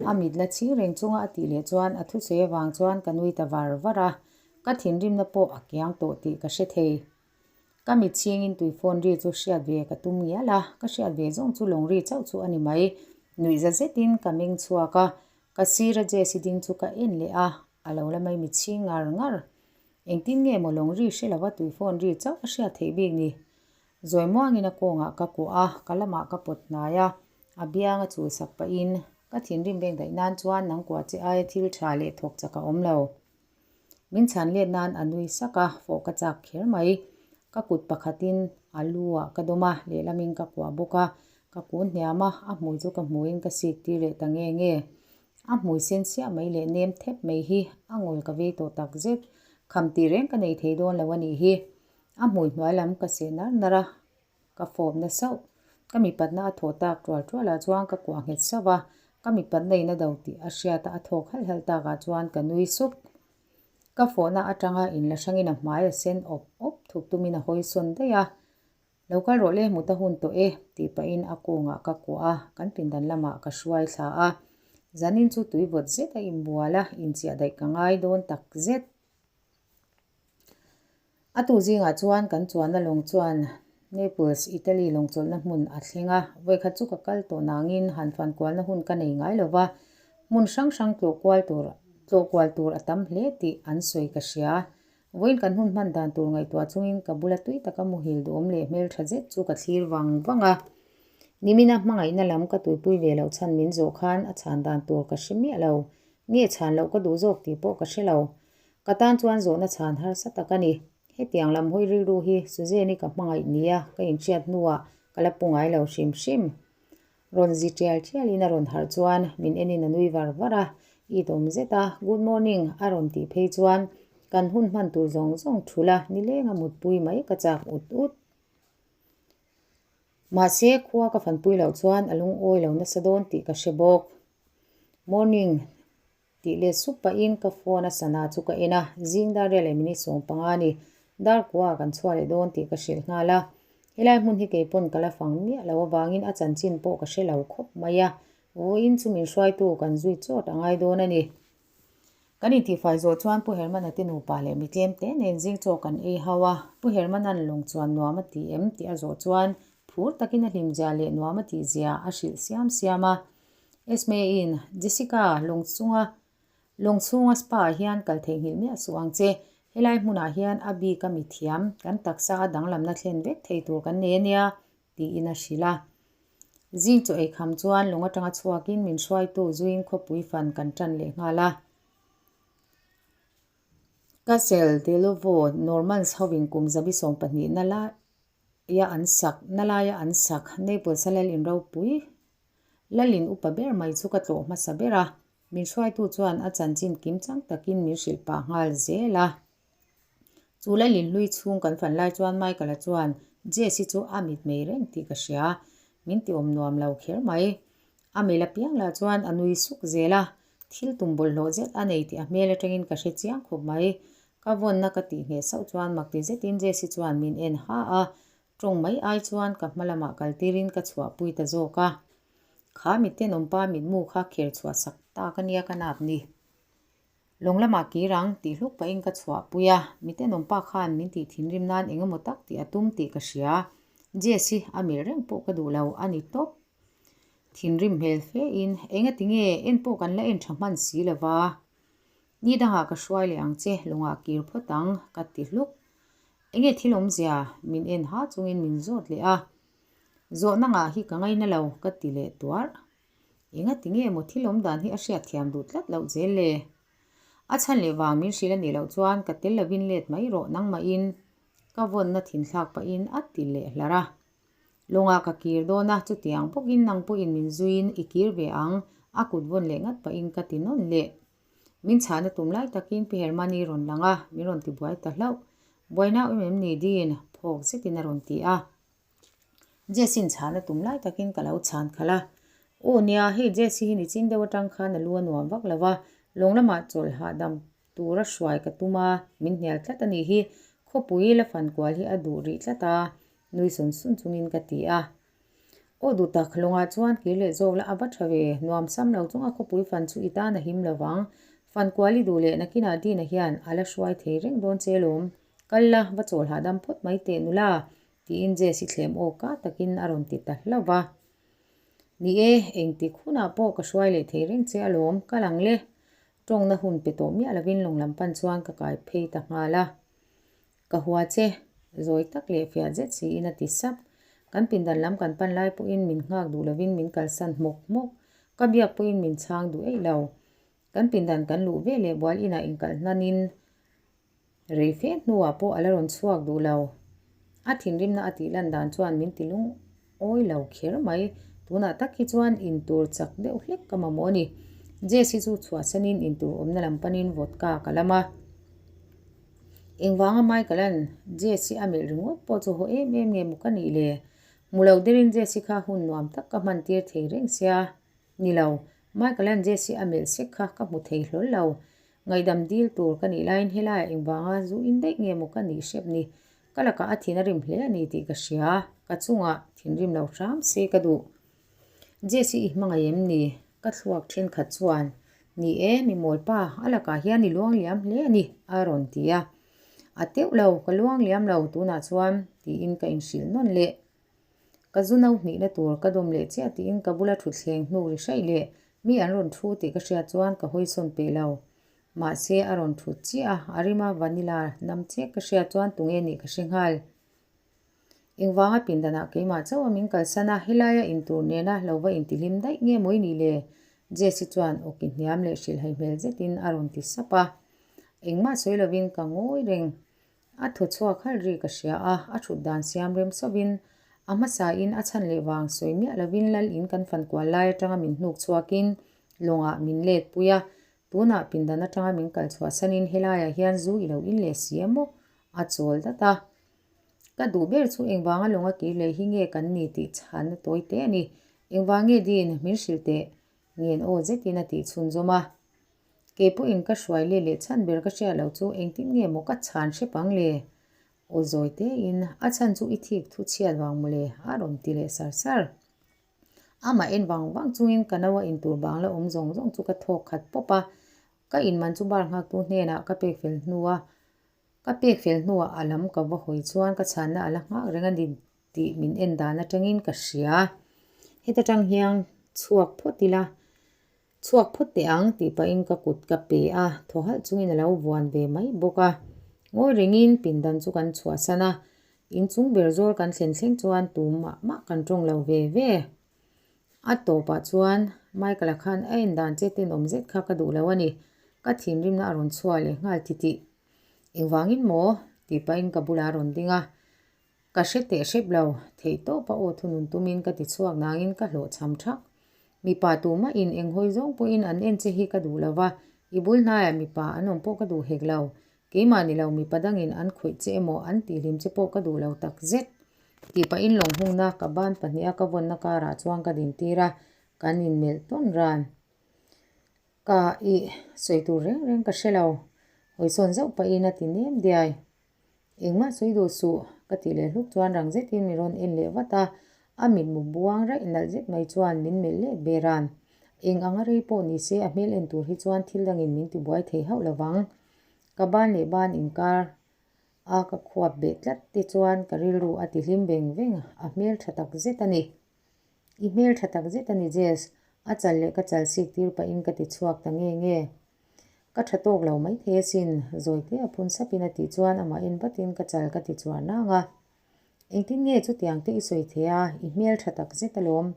a mit la chhing reng chunga a tih leh chuan a thusawi avang chuan ka nui ta var var a, ka thinrimna pawh a kiang tawh tih ka hre thei. Ka mit chhingin tui phone ri chu hriat ve ka tum ngial a, ka hriat ve zawng chu lawng ri chauh chu a ni mai. Nuihza zetin ka meng chhuak a, ka sira Jessy ding chu ka en leh a, a lo la mai mit chhing ngar ngar. Engtin nge maw lawng ri hre lova tui phone ri chauh a hriat theih bik ni? Zawi muangin a kawngah ka kuah a, ka lamah ka pawt hnai a, a biang a chul sak pahin ka thinrim beng daih nan chuan nang kuah che aia thil tha leh thawk chak a awm lo. Min chhan let nan a nui sak a, fawh ka chak kher mai. Ka kut pakhatin a lu ah ka dawm a, lehlamin ka kuah bawk a. Ka kun hniam a, a hmui chu ka hmuin ka sik tir leh ta nge nge. A hmui sen siah mai leh nem thep mai hi a ngawl ka vei tawh tak zet. Kham tih reng ka nei thei dawn lo a nih hi. A hmui hnuai lam ka seh nar nar a, ka fawp na sauh. Ka mipatna a thawh tak tual tual ah chuan ka kuah nghet sauh a, ka mipatna in a do tih a hriat a, a thawk halh halh tak ah chuan ka nui sup. Ka fawhna atanga in la hrangin a hmai a sen awp awp thuk tumin a hawi sawn daih a, Lo kal rawh le, mut a hun tawh e, tih pahin a kawngah ka kuah a, kan pindan lamah ka hruai thla a. Zanin chu tui vawt zet a inbual a, inchiah daih ka ngai dawn tak zet. A tu zingah chuan kan chuanna lawng chuan Naples, Italy lawngchawlhna hmun a thleng a. Vawikhat chu ka kal tawh nangin han fankualna hun ka nei ngai lo va, hmun hrang hrang tlawh kual tur. Tlawh kual tur a tam hle tih an sawi ka hria. Vawiin kan hun hman dan tur ngaihtuah chungin ka bula tui taka muhil duhawm leh hmeltha zet chu ka thlir vang vang a. Nimina hmangaihna lam ka tuipui ve loh chhan min zawh khan a chhan dan tur ka hre miah lo. Nge chhan loh ka duh zawk tih pawh ka hre lo. Ka tan chuan zawhna chhan harsa tak a ni. Hetiang lam hawi rilru hi Suzanne-i ka hmangaih nia ka inhriat hnuah ka la pu ngai lo hrim hrim. Rawn zi tial tialin a rawn harh chuan min enin a nui var var a, it awm zet a, Good morning a rawn tih phei chuan kan hun hman tur zawng zawng thul a, nileng a mutpui mai ka chak ut ut. Mahse, khua ka fanpui loh chuan a lungawi lo nasa dawn tih ka hre bawk. Morning. Tih leh sup pahin ka phone a sana chu ka en a, zing dar rial leh minute 15 a ni. Dar kua kan chhuah leh dawn tih ka hrilh nghal a. Helai hmun hi keipawn ka la fang miah lo avangin a chanchin pawh ka hre lo khawp mai a, vawiin chu min hruaitu kan zui chawt a ngai dawn a ni. Kan intihfai zawh chuan Pu Hermana te nupa leh mi tlem te nen zing chaw kan ei hau a, Pu Hermana'n lawng chuan nuam a ti em tih a zawh chuan phur takin a hlimzia leh nuam a tihzia a hrilh siam siam a. Esme-in, Jessica, lawng chunga lawng chhunga spa ah hian kal theihnghilh miah suh ang che. Helai hmunah hian a bik a mi thiam, kan taksa a danglamna thlen vek thei tur kan nei a nia, tiin a hrilh a. Zing chaw ei kham chuan lawng atanga chhuakin min hruaitu zuiin khawpui fan kan tan leh nghal a. Castle dell'Ovo, Normans hovin kum zabi 12 na laia an sak, na laia an sak, Naples-a lal in ropui Lalin upa ber mai chu ka tlawh hmasa ber a, min hruaitu chuan a chanchin kim chang takin min hrilh pah nghal zel a. Chu Lalin hlui chhung kan fan lai chuan Michael-a chuan Jess-i chu a mit mei reng tih ka hria, min ti awm nuam lo kher mai. A mel apiang lah chuan a nui suk zel a, thil tum bawlhhlawh zet a nei tih a hmel atangin ka hre chiang khawp mai. Ka vawnna ka tih ngheh sauh chuan makti zetin Jess-i chuan min en ha a, Tawng mai ai chuan ka hma lamah kal tirin ka chhuahpui ta zawk a. Kha mittenawmpa mitmu kha kher chhuah sak tak a nia ka nap ni. Lawng lamah kir ang tih hluk pahin ka chhuahpui a, mittenawmpa khan min tih thinrim nan eng emaw tak tih a tum tih ka hria. Jess hi a melh reng pawh ka duh lo a ni tawp. Thinrim hmel fe in engati nge en pawh kan la en tha hman si lova. Ni dangah ka hruai leh ang che, lawngah kir phawt ang ka ti hluk. Enge thil awmzia min en ha chungin min zawt leh a, zawhna ngah hi ka ngaina lo ka ti leh tuarh. Enga ti nge maw thil awm dan hi a hriatthiam duh tlat loh zel le? A chhan leh vang min hrilh a nih loh chuan ka tel lovin let mai rawh nangmahin ka vawnna thinthlak pahin a ti leh hlar a. Lawngah ka kir dawn a, chutiang bawkin nang pawhin min zuiin i kir ve ang a kut vawn leh ngat pahin ka ti nawn leh. Min chhahna tum lai takin Pi Hermani rawn lang a, min rawn ti buai ta hlauh. Buaina awm em ni Dean? Phawk zetin a rawn ti a. Jess-in chhahna tum lai takin ka lo chhan khalh a. Aw nia, hei Jess-i hi nichin deuh atang khan a lu a nuam vak lo va, lawng lamah chawlh hahdam tura hruai ka tum a, min hnial tlat a nih hi. Khawpui la fan kual hi a duh rih tlat a, nui sun sun chungin ka ti a. Aw duh tak, lawngah chuan kir leh zawk la a va tha ve, nuam sam lo chunga khawpui fan chu i tan a him lo vang. Fan kual i duh leh nakinah Dina hian a la hruai thei reng dawn che lawm. Kal la, va chawl hahdam phawt mai teh nula, tiin Jess i thlem aw ka takin a rawn ti ta hlauh va. Ni e, engtik hunah pawh ka hruai leh thei reng che alawm, kal ang le. Tawngna hun pe tawh miah lovin lawng lam pan chuan ka kai phei ta nghal a. Ka hua che, zawi tak leh fiah zet siin a ti sap. Kan pindan lam kan pan lai pawhin min nghak duh lovin min kalsan hmawk hmawk. Ka biak pawhin min chhang duh eih lo. Kan pindan kan luh ve leh bual inah inkalh hnanin rei fe hnuah pawh a la rawn chhuak duh lo. A thinrimna a tih lan dan chuan min ti lungawi lo kher mai. Tunah tak hi chuan intur chak deuh hlek ka mamawh a ni. Jess hi chu chhuahsanin intur awmna lam panin vodka ka lam a. Engvanga Michael-a'n Jess hi a melh ringawt pawh chu haw em em nge maw ka nih le? Hmu lo derin Jess hi kha hun nuam tak ka hman tir thei reng sia. Ni lo, Michael-a'n Jess hi a melh sek kha ka hmu thei hlawl lo. Ngaihdam dil tur ka nih laiin helaiah engvanga zu in daih nge maw ka nih hrep ni? Ka lakah a thin a rim hle a ni tih ka hria. Ka chungah thinrim lo hram se ka duh. Jess hi i hmangaih em ni? Ka thluak thenkhat chuan, Ni e, mi mawlpa, a lakah hian i luang liam hle a ni, a rawn ti a. A teuh lo, ka luang liam lo tunah chuan, tiin ka inhrilh nawn leh. Ka zu no hnihna tur ka dawm leh chiah tiin ka bula thutthleng hnuk ri hraih leh mi an rawn thu tih ka hriat chuan ka hawisawn peh lo. Mahse a rawn thut chiah a, a rima vanilla nam chek ka hriat chuan tunge nih ka hre nghal. Engvanga pindanah keimah chauh a min kalsan a, helaia intur nena lo va intihlim daih nge mawi ni le? Jessie chuan awki hniam leh hrilhhai hmel zetin a rawn ti sap a. Engmah sawi lovin ka ngawi reng. A thaw chhuak halh ri ka hria a, a thut dan siam rem sawvin a hmasain a chhan leh vang sawi miah lovin lal in kan fan kual lai atanga min hnuk chhuakin lawngah min let pui a, tunah pindan atanga min kal chhuah sanin helaiah hian zu i lo in leh si a maw? A chawl dat a. Ka duh ber chu engvanga lawnga kir leh hi nge kan ni tih chhanna tawi te a ni. Engvang nge Dean, min hrilh teh ngen aw zetin a tih chhunzawm a. Kei pawhin ka hruai let leh chhan ber ka hriat loh chu engtin nge maw ka chhan hrep ang le? Aw zawi tein, a chhan chu i thik thu chhiat vang maw le? a rawn ti leh sar sar. Amah en vang vang chungin ka no a intur bang la awm zawng zawng chu ka thawk khat pawp a. Ka inman chu bar nghaktu hnenah ka pek fel hnua Ka pek fel hnuah a lam ka va hawi chuan ka chhanna a la nghak reng a ni tih min en dan atangin ka hria. Heta tang hian chhuak phawt ila, chhuak phawt teh ang tih pahin ka kut ka pe a, thaw halh chungin a lo vuan ve mai bawk a. Ngawi rengin pindan chu kan chhuahsan a, inchung ber zawl kan thlen thleng chuan tum mah mah kan tawng lo ve ve. A tawpah chuan Michael-a khan a en dan che tenawm zet kha ka duh lo a ni. Ka thinrimna a rawn chhuah leh nghal titih. Engvangin maw? tih pahin ka bulah a rawn ding a. Ka hre teh hrep lo, theih tawpa aw thunun tumin ka ti chhuak nangin ka hlawhchham thak. Mipa tumahin enghawi zawng pawhin an en che hi ka duh lo va, i bul hnaiah mipa an awm pawh ka duh hek lo. Keimah ni lo mipa dangin an khawih che emaw an tihhlim che pawh ka duh lo tak zet. Tih pahin lawng hungna ka ban pahniha ka vawnna karah chuan ka dintir a, kan inmelh tawn ran. Ka ih sawi tur reng reng ka hre lo, hawisawn zauh pahin a ti nem diai. Engmah sawi duh suh, ka tih leh hluk chuan rang zetin min rawn en leh vat a, a mitmu buang raih nalh zet mai chuan min melh let ve ran. Eng anga rei pawh ni se a hmel en tur hi chuan thil dangin min tibuai thei hauh lo vang. Ka ban leh ban inkar a ka khuap beh tlat te chuan ka rilru a ti hlim veng veng, a hmel tha tak zet a ni. I hmel tha tak zet a ni Jess, a chal leh ka chal sik tir pahin ka ti chhuak ta nge nge. Ka tha tawk lo mai thei asin, Zawite a phun sapin a tih chuan amah en vatin ka chal ka ti chuar nang a. Engtin nge chutiang te i sawi thei a, i hmel tha tak zet alawm.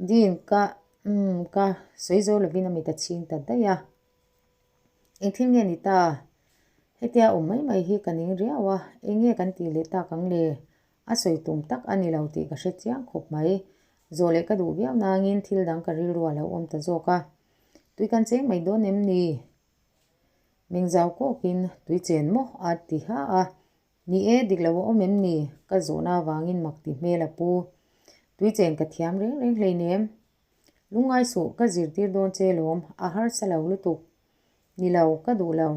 Dean ka umm ka sawi zo lovin a mit a chhing ta daih a. Engthil nge ni ta? Hetia awm mai mai hi ka ning riau a, eng nge kan tih leh tak ang le? A sawi tum tak a ni lo tih ka hre chiang khawp mai. Zawh leh ka duh viau nangin thil dang ka rilru a lo awm ta zawk a. Tui kan cheng mai dawn em ni? Mengzau kawkin tui chen maw a ti ha a. Ni e, dik lo a awm em ni? Ka zawhna avangin mak ti hmel a pu. Tui chen ka thiam reng reng hleinem. Lungngai suh, ka zirtir dawn che lawm, a harsa lo lutuk. Ni lo, ka duh lo.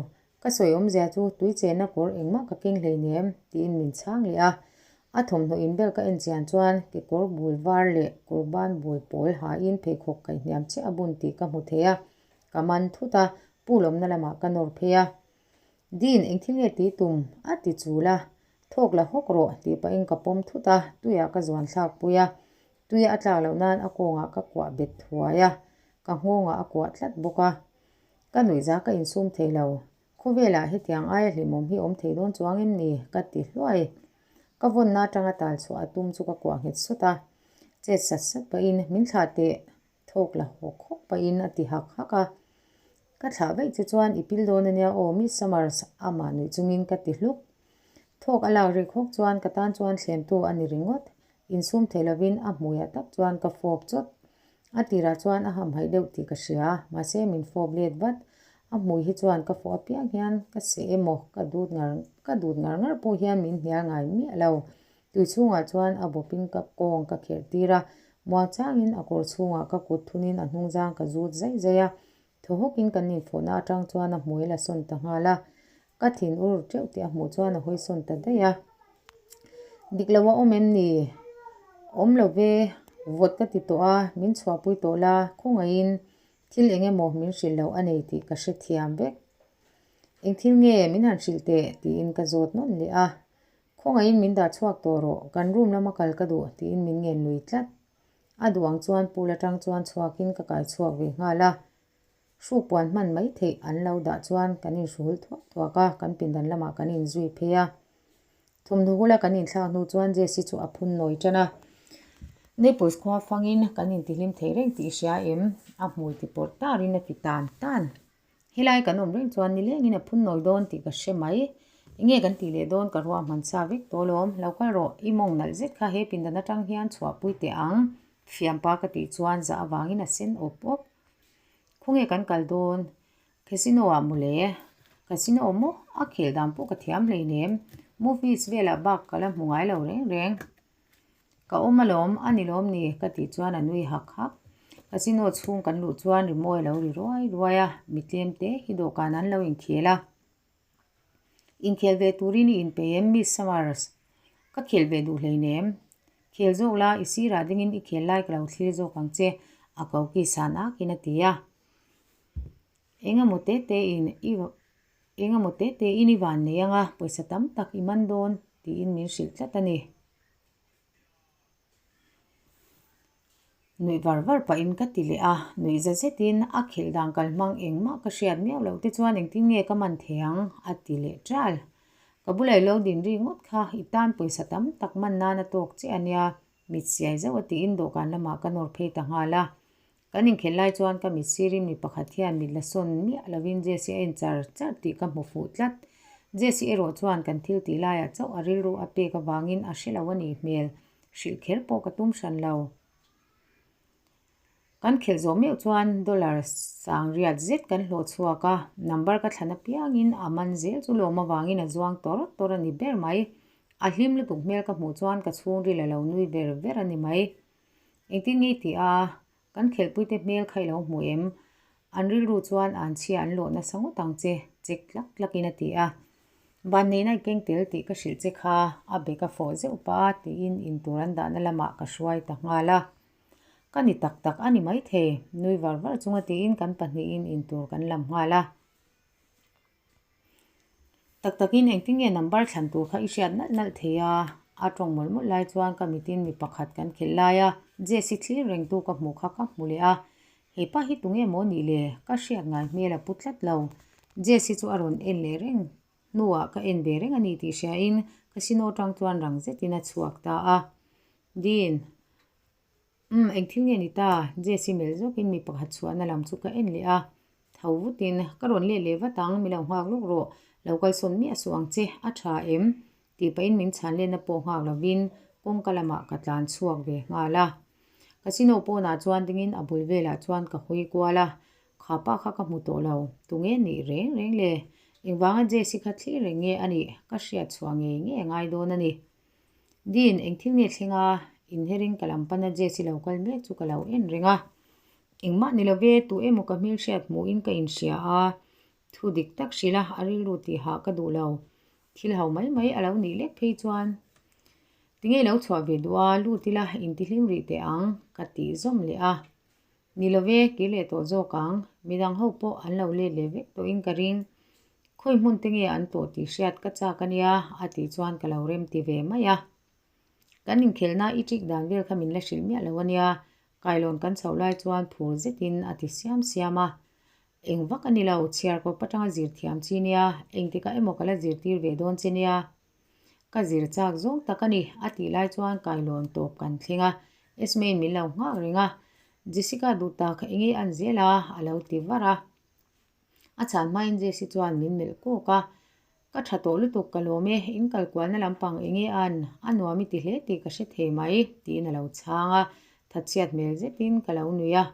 Ka sawi awmzia chu tui chenna kawr engmah ka keng hleinem, tiin min chhang leh a. A thawmhnaw inbel ka en chian chuan kekawr bul var leh kawr ban bul pawl hain pheikhawk kaihhniam chiah a bun tih ka hmu thei a. Ka man thut a, pool awmna lamah ka nawr phei a. Dean, engthil nge tih tum? a ti chul a. Thawk la hawk rawh, tih pahin ka pawm thut a, tuiah ka zuan thlak pui a. Tuia a tlak loh nan a kawngah ka kuah bet thuai a, ka nghawngah a kuah tlat bawk a. Ka nuihza ka insum thei lo. Khawvelah hetiang aia hlimawm hi awm thei dawn chuang em ni? ka ti hluai. Ka vawnna atanga tal chhuah a tum chu ka kuah nghet sawt a. Chet sat sat pahin min thlah teh thawk la hawk hawk pahin a ti hak hak a. Ka thlah vaih che chuan i pil dawn ania aw Miss Summers amah nuih chungin ka ti hluk. Thawk a lak rik hawk chuan ka tan chuan thlemtu a ni ringawt. Insum thei lovin a hmuiah tak chuan ka fawp chawt. A tirah chuan a hamhaih deuh tih ka hria, mahse min fawp let vat. A hmui hi chuan ka fawh apiang hian ka seh emaw ka dut ngar ka dut ngar ngar pawh hian min hnial ngai miah lo. Tui chhungah chuan a bawpin ka kawng ka kherh tir a, muang changin a kawr chhungah ka kut thunin a hnungzang ka zut zai zai a. Thaw hawkin kan infawhna atang chuan a hmui la sawn ta nghal a, ka thin ur teuh tih a hmuh chuan a hawi sawn ta daih a. Dik lo a awm em ni? Awm lo ve, vawt ka ti tawh a, min chhuahpui tawh la, khawngaihin thil eng emaw min hrilh loh a nei tih ka hrethiam vek. Eng thil nge min han hrilh teh? tiin ka zawt nawn leh a. Khawngaihin min dah chhuak tawh rawh, kan room lama kal ka duh tiin min ngen lui tlat. A duh ang chuan pool atang chuan chhuakin ka kai chhuak ve nghal a. Hruk puan hman mai theih an lo dah chuan kan inhruhul thuak thuak a, kan pindan lamah kan inzui phei a. Thawmhnaw hula kan inthlak hnu chuan Jessie chu a phun nawi tan a. Naples khua fangin kan intihlim thei reng tih i hria em? A hmui ti pawrh tarin a ti tan tan. Helai kan awm reng chuan nilengin a phun nawi dawn tih ka hre mai. Enge kan tih leh dawn ka ruah hman sa vek tawh alawm. Lo kal rawh, i mawng nalh zet kha he pindan atang hian chhuahpui teh ang. Fiampa ka tih chuan zah avangin a sen awp awp. Khawnge kan kal dawn? Casino ah mawle. Casino maw? A khel dan pawh ka thiam hleinem. Movies velah bak ka la hmu ngai lo reng reng. Ka awm alawm, a ni lawm ni? Ka tih chuan a nui hak hak. Casino chhung kan luh chuan rimawi a lo ri ruai ruai a, mi tlem te hi dawhkan an lo inkhel a. Inkhel ve turin i inpeih em Miss Summers? Ka khel ve duh hleinem. Khel zawk la, i sirah dingin i khel lai ka lo thlir zawk ang che, a ko ki san akin a ti a. Engemaw te te in i engemaw te te in i van nei anga pawisa tam tak i man dawn tiin min hrilh tlat a ni. Nuih var var pahin ka ti leh a, nuih za zetin a khelh dan kal hmang engmah ka hriat miau loh te chuan engtin nge ka man thei ang a ti leh ṭal. Ka bula i lo din ri ngawt kha i tan pawisa tam tak man nan a tawk che a nia, mit siai zauh a tiin dawhkan lamah ka nawr phei ta nghal a. Kan inkhelh lai chuan ka mit sirin mi pakhat hian mit la sawn miah lovin Jessie a en char char tih ka hmu fuh tlat. Jessie erawh chuan kan thil tih laiah chauh a rilru a pek avangin a hre lo a nih hmel, hrilh kher pawh ka tum hran lo. Kan khelh zawh meuh chuan dollar sang riat zet kan hlawh chhuak a, number ka thlan apiangin a man zel chu lawm avangin a zuang tawr tawr a ni ber mai. A hlim lutuk hmel ka hmuh chuan ka chhungril a lo nui ver ver a ni mai. Engtin nge i tih a, kan khelhpuite hmel kha i lo hmu em? An rilru chuan an chhia an lawh nasa ngawt ang che, chek tlak tlakin a ti a. Vanneihna i keng tel tih ka hrilh che kha, a bek a fawh zeuh pah a tiin intur an dahna lamah ka hruai ta nghal a. Ka ni tak tak a ni maithei, nui var var chunga tiin kan pahnihin intur kan lam nghal a. Tak takin engtin nge number thlan tur kha i hriat nalh nalh thei a, a tawng mawlh mawlh lai chuan ka mitin mi pakhat kan khelh lai a, Jesse thlir rengtu ka hmuh kha ka hmu leh a, hepa hi tunge maw nih le, ka hriat ngai hmel a pu tlat lo. Jesse chu a rawn en leh reng hnuah ka en ve reng a ni tih hriain casino tang chuan rang zetin a chhuak ta a. Dean. Umm, eng thil nge ni ta? Jesse melh zawkin mi pakhat chhuahna lam chu ka en leh a. Tho vutin, ka rawn let leh vat ang, mi lo nghak lawk rawh. Lo kalsawn miah suh ang che, a tha em? Tih pahin min chhan letna pawh nghak lovin kawngka lamah ka tlan chhuak ve nghal a. Casino pawnah chuan dingin a bul velah chuan ka hawi kual a, kha pa kha ka hmu tawh lo, tunge nih reng reng le? Engvanga Jesse kha thlir reng nge a nih? Ka hriat chhuah ngei ngei a ngai dawn a ni. Dean, eng thil nge thleng a? Inherin ka lam pana Jess i lo kal mek chu ka lo en reng a. Engmah ni love, tu emaw ka hmelhriat hmuhin ka inhria a, thu dik tak hrilh a, a rilru tih hah ka duh lo. Thil ho mai mai a lo nih lek phei chuan. Tinge i lo chhuah ve duh a, lut ila intihlim rih teh ang, ka tih zawm leh a. Ni lo ve, kir leh tawh zawk ang. Midang ho pawh an lo let leh vek tawhin ka ring. Khawi hmun te nge an tawh tih hriat ka chak a nia, a tih chuan ka lo rem ti ve mai a. Kan inkhelhna i ṭik dan vel kha min la hrilh miah lo a nia, kailawn kan chhoh lai chuan phur zetin a ti siam siam a. Eng vak a ni lo, chhiar kawp atanga zir thiam chi nia, engtikah emaw ka la zirtir ve dawn che nia. Ka zir chak zawng tak a ni, a tih lai chuan kailawn tawp kan thleng a, Esme-in min lo nghak reng a, Jessica duh tak enge an zel a, a lo ti var a. A chhan hmain Jessie chuan min melh kawk a, Ka tha tawh lutuk ka lawm e, in kal kualna lampang enge an, a nuam i ti hle tih ka hre thei mai, tiin a lo chhang a, thatchhiat hmel zetin ka lo nui a.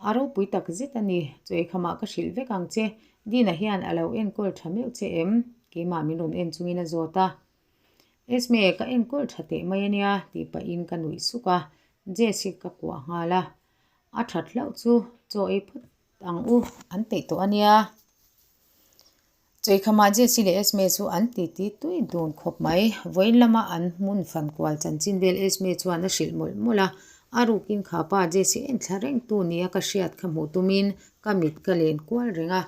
A ropui tak zet a ni, chawikhamah ka hrilh vek ang che, Dina hian a lo enkawl tha meuh che em? Keimah min rawn en chungin a zawt a. Esme, ka enkawl tha teh mai a nia, tih pahin ka nuih suk a, Jess hi ka kuah nghal a. A that hlauh chu chaw ei phawt ang u, an peih tawh a nia. Chawikhamah Jesse leh Esme chu an titi tui dun khawp mai. Vawiin lama an hmun fan kual chanchin vel Esme chuan a hrilh mawlh mawlh a. A rukin kha pa Jesse en thla reng tu nia ka hriat kha hmuh tumin ka mit ka len kual reng a,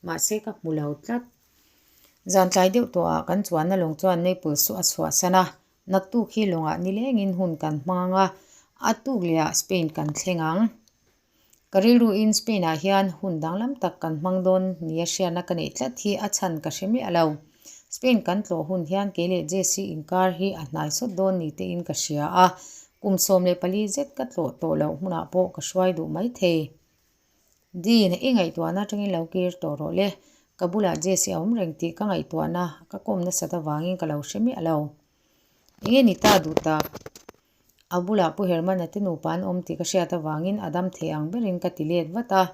mahse ka hmu lo tlat. Zan tlai deuh tawhah kan chuanna lawng chuan Naples chu a chhuahsan a, naktuk hi lawngah nilengin hun kan hmang ang a, a tuk lehah Spain kan thleng ang. Ka rilruin Spain-ah hian hun danglam tak kan hmang dawn nia hriatna ka neih tlat hi a chhan ka hre miah lo. Spain kan tlawh hun hian kei leh Jesse inkar hi a hnai sawt dawn ni tein ka hria a, kum 14 zet ka tlawh tawh loh hmunah pawh ka hruai duh mai thei. Dean, i ngaihtuahna atangin lo kir tawh rawh le. Ka bulah Jesse a awm reng tih ka ngaihtuahna ka kawm nasat avangin ka lo hre miah lo. Enge ni ta duh tak? A bulah Pu Hermana te nupa an awm tih ka hriat avangin a dam thei ang berin ka ti let vat a.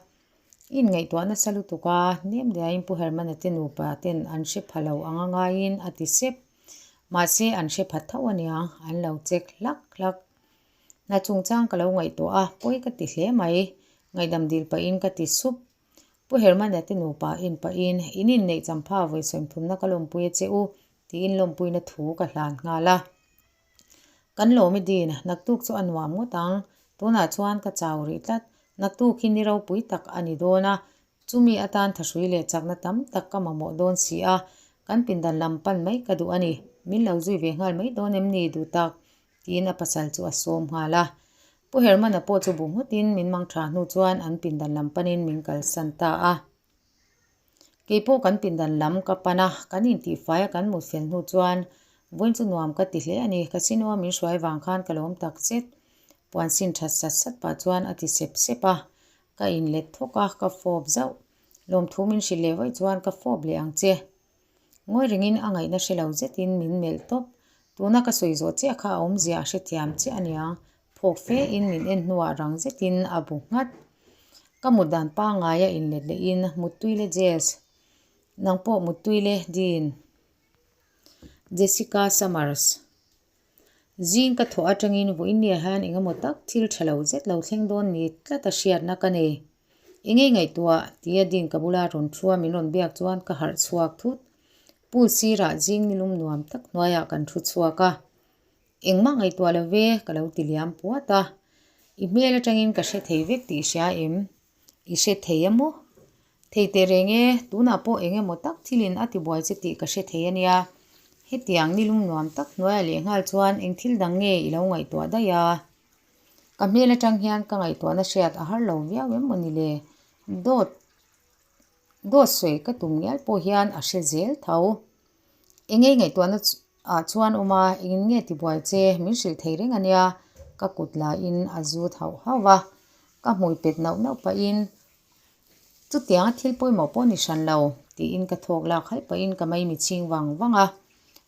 I inngaihtuah nasa lutuk a, nem diain Pu Hermana te nupa ten an hre pha lo anga ngaiin a ti sep. Mahse an hre pha tho aniang, an lo check hlak hlak. Hna chungchang ka lo ngaihtuah a, pawi ka ti hle mai. Ngaihdam dil pahin ka ti sup. Pu Hermana te nupa en pahin, In inneih champha vawi sawimthumna ka lawmpui a che u, tiin lawmpuina thu ka hlan nghal a. Kan lawm i din, naktuk chu a nuam ngawt ang. Tunah chuan ka chau rih tlat. Naktuk hi ni ropui tak a ni dawn a, chumi atan thahrui leh chakna tam tak ka mamawh dawn si a, kan pindan lam pan mai ka duh a ni. Min lo zui ve nghal mai dawn em ni duh tak? tiin a pasal chu a sawm nghal a. Pu Hermana pawh chu bu nghutin min mang tha hnu chuan an pindan lam panin min kalsan ta a. Kei pawh kan pindan lam ka pan a, kan intihfai a kan mut fel hnu chuan vawiin chu nuam ka ti hle a ni, casino a min hruai vang khan ka lawm tak zet. Puan sin that sat sat pah chuan a ti sep sep a, ka inlet thawk a, ka fawp zauh. Lawmthu min hrilh leh vaih chuan ka fawp leh ang che. Ngawi rengin a ngaihna hre lo zetin min melh tawp. Tuna ka sawi zawh chiah kha a awmzia a hrethiam chiah aniang. Phawk fe in min en hnuah rang zetin a bu nghat. Ka mut dan pangngai a inlet lehin Muttui le Jess. Nang pawh Muttui le Dean. Jessica Summers. Zing ka thawh atangin vawiinniah hian eng emaw tak thil tha lo zet lo thleng dawn ni tlat a hriatna ka nei. Eng nge ngaihtuah? tia Dean ka bula rawn thu a min rawn biak chuan ka harh chhuak thut. Pool sirah zing nilum nuam tak hnuaiah kan thu chhuak a. Engmah ngaihtuah lo ve, ka lo ti liam puat a. I hmel atangin ka hre thei vek tih i hria em? I hre thei a maw? Thei teh reng e, tunah pawh eng emaw tak thilin a tibuai che tih ka hre thei a nia. Hetiang nilum nuam tak hnuaiah lehnghal chuan eng thil dang nge i lo ngaihtuah daih a? Ka hmel atang hian ka ngaihtuahna hriat a har lo viau em maw ni le? Dawt dawt sawi ka tum ngial pawh hian a hre zel tho. Eng nge ngaihtuahna ah chuan awm a, engin nge tibuai che min hrilh thei reng a nia, ka kut lahin a zut hauh hauh a, ka hmui pet nauh nauh pahin chutianga thil pawimawh pawh ni hran lo tiin ka thawk lak halh pahin ka maimi chhing vang vang a.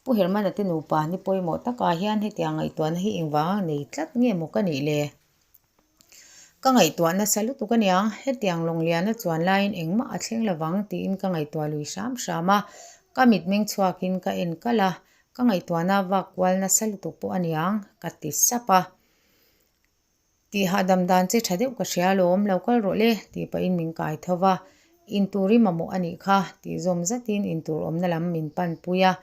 Pu Hermana te nupa ni pawimawh takah hian hetiang ngaihtuahna hi engvanga nei tlat nge maw ka nih le? Ka ngaihtuah nasa lutuk aniang, hetiang lawngliana chuan laiin engmah a thleng lovang tiin ka ngaihtuah lui hram hram a, ka mitmeng chhuakin ka en kalh a, ka ngaihtuahna vak kual nasa lutuk pawh aniang ka ti sap a. Tih hahdam dan che tha deuh ka hria alawm, lo kal rawh le tih pahin min kai tho va, intur i mamawh a nih kha tih zawm zatin intur awmna lam min panpui a,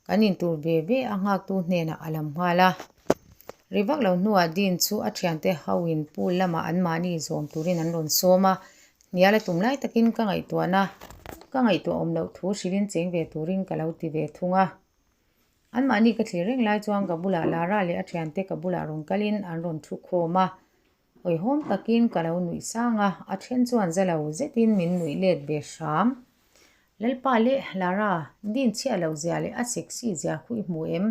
Kan intur ve ve a nghaktu hnenah a lam nghal a. Ri vak lo hnuah Dean chu a thiante hoin pool lamah anmahni zawm turin an rawn sawm a. Hnial a tum lai takin ka ngaihtuahna ka ngaihtuah awm loh thu hrilhin cheng ve turin ka lo ti ve thung a. Anmahni ka thlir reng lai chuan ka bulah Lara leh a thiante ka bulah rawn kalin an rawn thu khawm a. Hawihhawm takin ka lo nuih sang a, a then chuan za lo zetin min nuih let ve hram. Lalpa leh Lara, Dean chhiah loh zia leh a sexy zia khu i hmu em?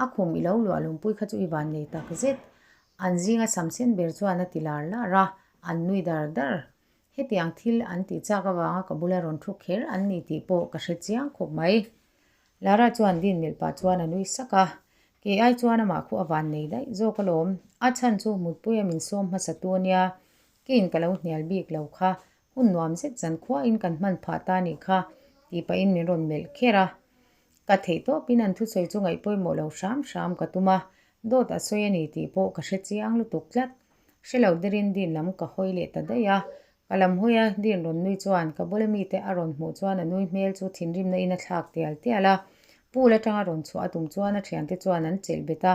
A khum i lo luah lungpui kha chu i van nei tak zet. An zinga sam sen ber chuan a ti lar lar a, an nui dar dar. Hetiang thil an tih chak avanga ka bula rawn thu kher an ni tih pawh ka hre chiang khawp mai. Lara chuan Dean melh pah chuan a nui sak a, Kei ai chuan amah khu a van nei daih zawk alawm. A chhan chu mutpuia min sawm hmasa tu ania, keiin ka lo hnial bik lo kha, hun nuam zet zan khuain kan hman phah ta nih kha, tih pahin min rawn melh kher a. Ka theih tawpin an thusawi chu ngaih pawimawh lo hram hram ka tum a, dawt a sawi a ni tih pawh ka hre chiang lutuk tlat. Hre lo derin Dean lam ka hawi leh ta daih a, Ka lam hawi a, Dean rawn nui chuan ka bula mite a rawn hmuh chuan a nui hmel chu thinrimna in a thlak tial tial a. Pool atanga rawn chhuah a tum chuan a thiante chuan an chelh bet a,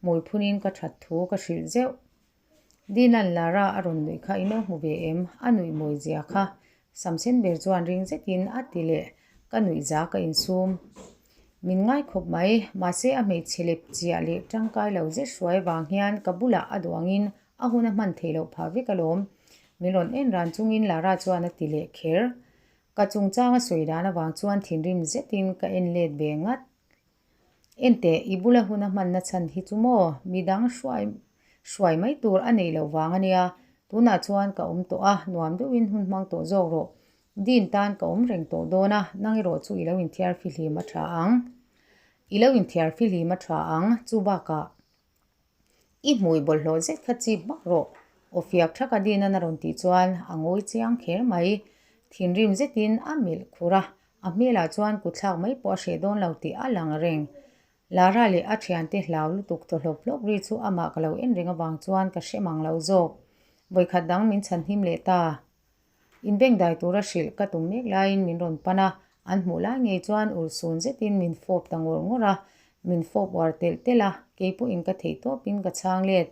hmui phunin ka that thu ka hrilh zeuh. Dean-a'n Lara a rawn nuih kha i lo hmu ve em? A nuih mawi zia kha. Sam sen ber chuan ring zetin a ti leh, ka nuih za ka insum. Min ngai khawp mai, mahse a hmeichhe lep chiah leh tangkai lo zet hruai vang hian ka bulah a duh angin A hun a hman theih loh phah vek alawm. Min rawn en ran chungin Lara chuan a ti leh kher. Ka chungchang a sawi dan avang chuan thinrim zetin ka en let ve ngat. Enteh, i bula hun a hmanna chhan hi chu maw? Midang hruai hruai mai tur a neih loh vang a nia. Tunah chuan ka awm tawh a, nuam deuhin hun hmang tawh zawk rawh. Din tan ka awm reng tawh dawn a, nang erawh chu i lo inthiar fihlim a tha ang. I lo inthiar fihlim a tha ang, chu bakah i hmui bawlhhlawh zet kha chip hmak rawh. Aw fiak thaka Dinan a rawn tih chuan a ngawi chiang kher mai. Thinrim zetin a melh khur a, a hmelah chuan kutthlak mai pawh a hreh dawn lo tih a lang reng. Lara leh a thiante hlau lutuk thaw hlawp hlawp ri chu amah ka lo en reng avang chuan ka hre mang lo zawk. Vawikhat dang min chhan him leh ta. Inbengdai tura hrilh ka tum mek laiin min rawn pan a, an hmuh lai ngei chuan urhsun zetin min fawp ta ngawr ngawr a, min fawp uar telh telh a, kei pawhin ka theih tawpin ka chhang let.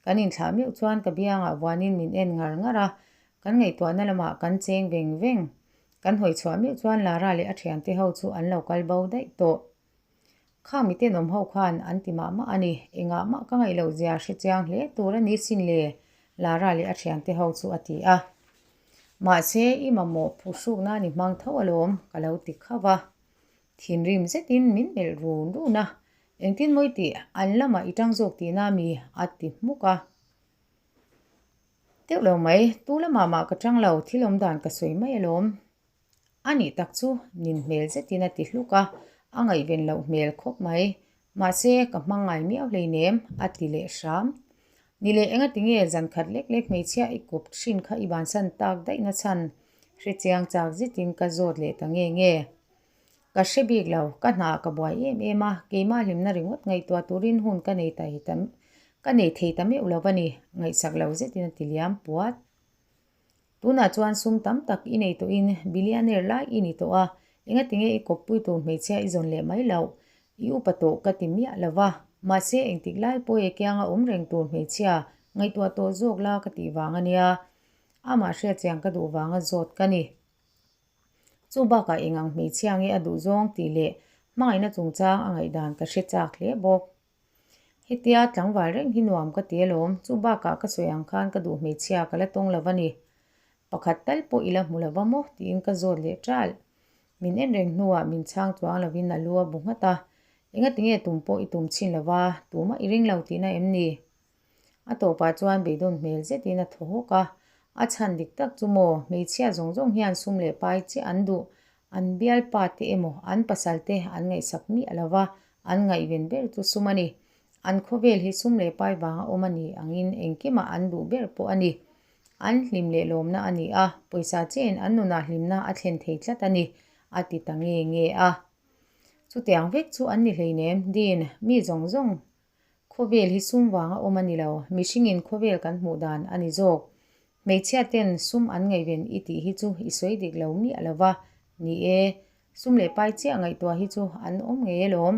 Kan inthlah meuh chuan ka biangah vuanin min en ngar ngar a, kan ngaihtuahna lamah kan cheng veng veng. Kan hawi chhuah meuh chuan Lara leh a thiante ho chu an lo kal bo daih tawh. Kha mi tenawm ho khan an ti mah mah a ni, engah mah ka ngaih loh zia hre chiang hle tur a ni sin le, Lara leh a thiante ho chu a ti a. Mahse, i mamawh phuhruk nan i hmang tho alawm, ka lo ti khauh a. Thinrim zetin min melh run run a, engtin mawi tih an lamah i tang zawk tihna mi a ti hmuk a. Deuh lo mai, tu lamah mah ka tang lo, thil awm dan ka sawi mai alawm. A nih tak chu nin hmel zetin a ti hluk a, a ngaihven loh hmel khawp mai. Mahse, ka hmang ngai miau hleinem, a ti leh hram. Ni leh engati nge zan khat lek lek hmeichhia i kawp thin kha i bansan tak daih na chhan hre chiang chak zetin ka zawt leh ta nge nge. Ka hre bik lo, ka hna ka buai em em a, keimah hlimna ringawt ngaihtuah turin hun ka nei ta ka nei thei ta meuh lo a ni, ngaihsak lo zetin a ti liam puat. Tunah chuan sum tam tak i nei tawhin billionaire lai i ni tawh a, engati nge i kawppui tur hmeichhia i zawn leh mai loh? I upa tawh ka ti miah lo va, mahse engtik lai pawh e kianga awm reng tur hmeichhia ngaihtuah tawh zawk la ka tih vang a nia. Amah hriatchiang ka duh vanga zawt ka ni. Chu bakah eng ang hmeichhia nge a duh zawng tih leh hmangaihna chungchang a ngaihdan ka hre chak hle bawk. Hetia tlangval reng hi nuam ka ti alawm, chu bakah ka sawi ang khan ka duh hmeichhia ka la tawng lo va ni. Pakhat tal pawh i la hmu lo va maw? tiin ka zawt leh ṭalh. Min en reng hnuah min chhang chuang lovin a lu a bu nghat a, Engati nge tum pawh i tum chhin lo va, tumah i ring lo tihna em ni? A tawpah chuan beidawn hmel zetin a thaw hawk a, a chhan dik tak chu maw, hmeichhia zawng zawng hian sum leh pai chiah an duh, an bialpa te emaw an pasal te an ngaihsak miah lo va, an ngaihven ber chu sum a ni. An khawvel hi sum leh pai vanga awm a ni angin engkimah an duh ber pawh a ni. An hlim leh lawmna a ni a, pawisa chiahin an nunah hlimna a thlen thei tlat a ni, a ti ta nge nge a. Chutiang vek chu an ni hleinem, Dean, mi zawng zawng Khawvel hi sum vanga awm a ni lo, mihringin khawvel kan hmuh dan a ni zawk. Hmeichhia ten sum an ngaihven i tih hi chu i sawi dik lo miah lo va, ni e, sum leh pai chiah ngaihtuah hi chu an awm ngei alawm.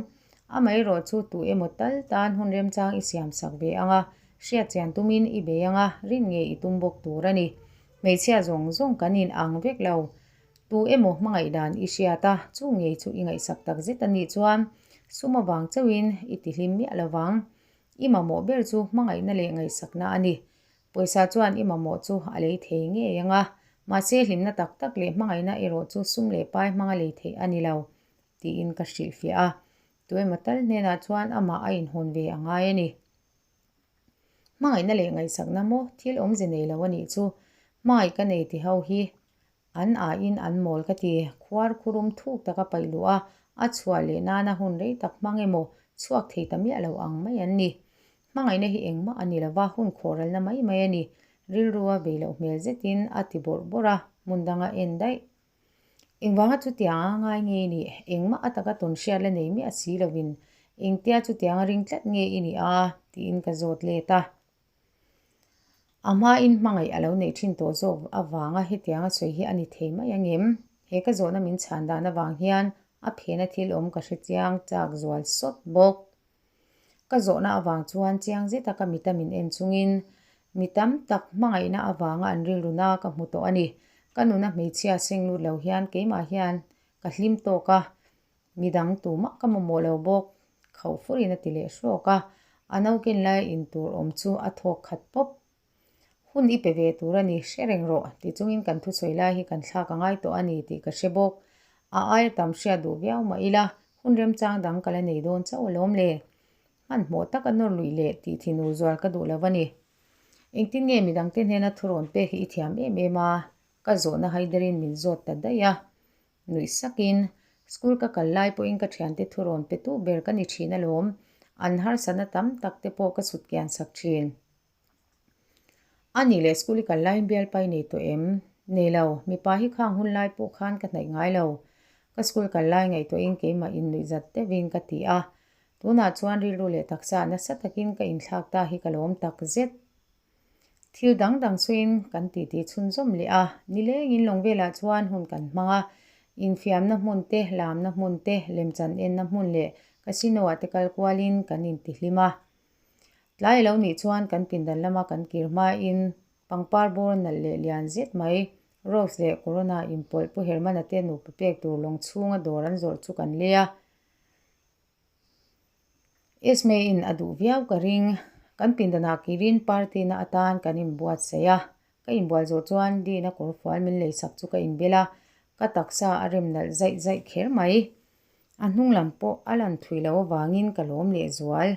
Amaherawh chu tu emaw tal tan hun remchang i siam sak ve ang a, hriat chian tumin i bei ang a, rin ngei i tum bawk tur a ni. Hmeichhia zawng zawng kan in ang vek lo. Tu emaw hmangaih dan i hriat a, chu ngei chu i ngaihsak tak zet a nih chuan sum avang chauhin i tihlim miah lo vang. I mamawh ber chu hmangaihna leh ngaihsakna a ni. Pawisa chuan i mamawh chu a lei thei ngei ang a, mahse hlimna tak tak leh hmangaihna erawh chu sum leh pai hmanga lei theih a ni lo, tiin ka hrilhfiah a. Tu emaw tal hnenah chuan amah a inhawn ve a ngai a ni. Hmangaihna leh ngaihsakna maw thil awmze nei lo a nih chu hmangaih ka nei ti ho hi An aiin an mawl ka ti. Khuar khurum thuk taka paih luh a, a chhuah leh nana hun rei tak hmang emaw chhuak thei ta miah lo ang mai an ni. Hmangaihna hi engmah a ni lova, hun khawhralna mai mai a ni. Rilrua vei loh hmel zetin a ti bawrh bawrh a, hmun danga en daih. Engvanga chutianga ngai nge i nih? Engmah a taka tawn hriat la nei miah si lovin engtia chutianga ring tlat nge i nih a? tiin ka zawt let a. A hmain hmangaih a lo neih thin tawh zawk avanga hetianga sawi hi a ni thei mai ang em? He ka zawhna min chhan dan avang hian a phena thil awm ka hre chiang chak zual sawt bawk. Ka zawhna avang chuan chiang zeta ka mita min en chungin mi tam tak hmangaihna avanga an rilruna ka hmu tawh a ni. Ka nuna hmeichhia seng lut lo hian keimah hian ka hlim tawk a, Midang tumah ka mamawh lo bawk, khauh furin a ti leh hrawk a, a nauken lai in tur awm chu a thawk khat pawp. Hun i pe ve tur a ni, hre reng rawh, ti chungin kan thusawi lai hi kan thlak a ngai tawh a ni tih ka hre bawk. A aia tam hriat duh viau mah ila, hun remchang dang ka la nei dawn chauh alawm le. Hmanhmawh taka nawr luih leh tih thinur zual ka duh lo a ni. Engtin nge midangte hnena thurawn pek hi i thiam em em a? Ka zawhna haiderin min zawt ta daih a. Nuih sakin, School ka kal lai pawhin ka thiante thurawn petu ber ka ni thin alawm. An harsatna tam tak te pawh ka sut kian sak thin. A nih leh school i kal laiin bialpa i nei tawh em? Nei lo, mipa hi khang hun lai pawh khan ka hnaih ngai lo. Ka school kal lai ngaihtuahin keimah innuihzat deuhin ka ti a. Tunah chuan rilru leh taksa nasa takin ka inthlak ta hi ka lawm tak zet. Thil dang dang sawiin kan titi chhunzawm leh a, nilengin lawng velah chuan hun kan hmang a. Infiamna hmun te, lamna hmun te, lemchan enna hmun leh casino ah te kal kualin kan intihlim a. Tlai a lo nih chuan kan pindan lama kan kir hmain pangpar bawr nalh leh lian zet mai, Rose leh Corona inpawlh Pu Hermana te nupa pek tur lawng chhunga dawr an zawrh chu kan lei a. Esme-in a duh viau ka ring. Kan pindanah kirin party na atan kan inbuatsaih a. Ka inbual zawh chuan Dina kawrfual min leisak chu ka inbel a, ka taksa a rem nalh zaih zaih kher mai. A hnung lam pawh a lan thui loh avangin ka lawm leh zual.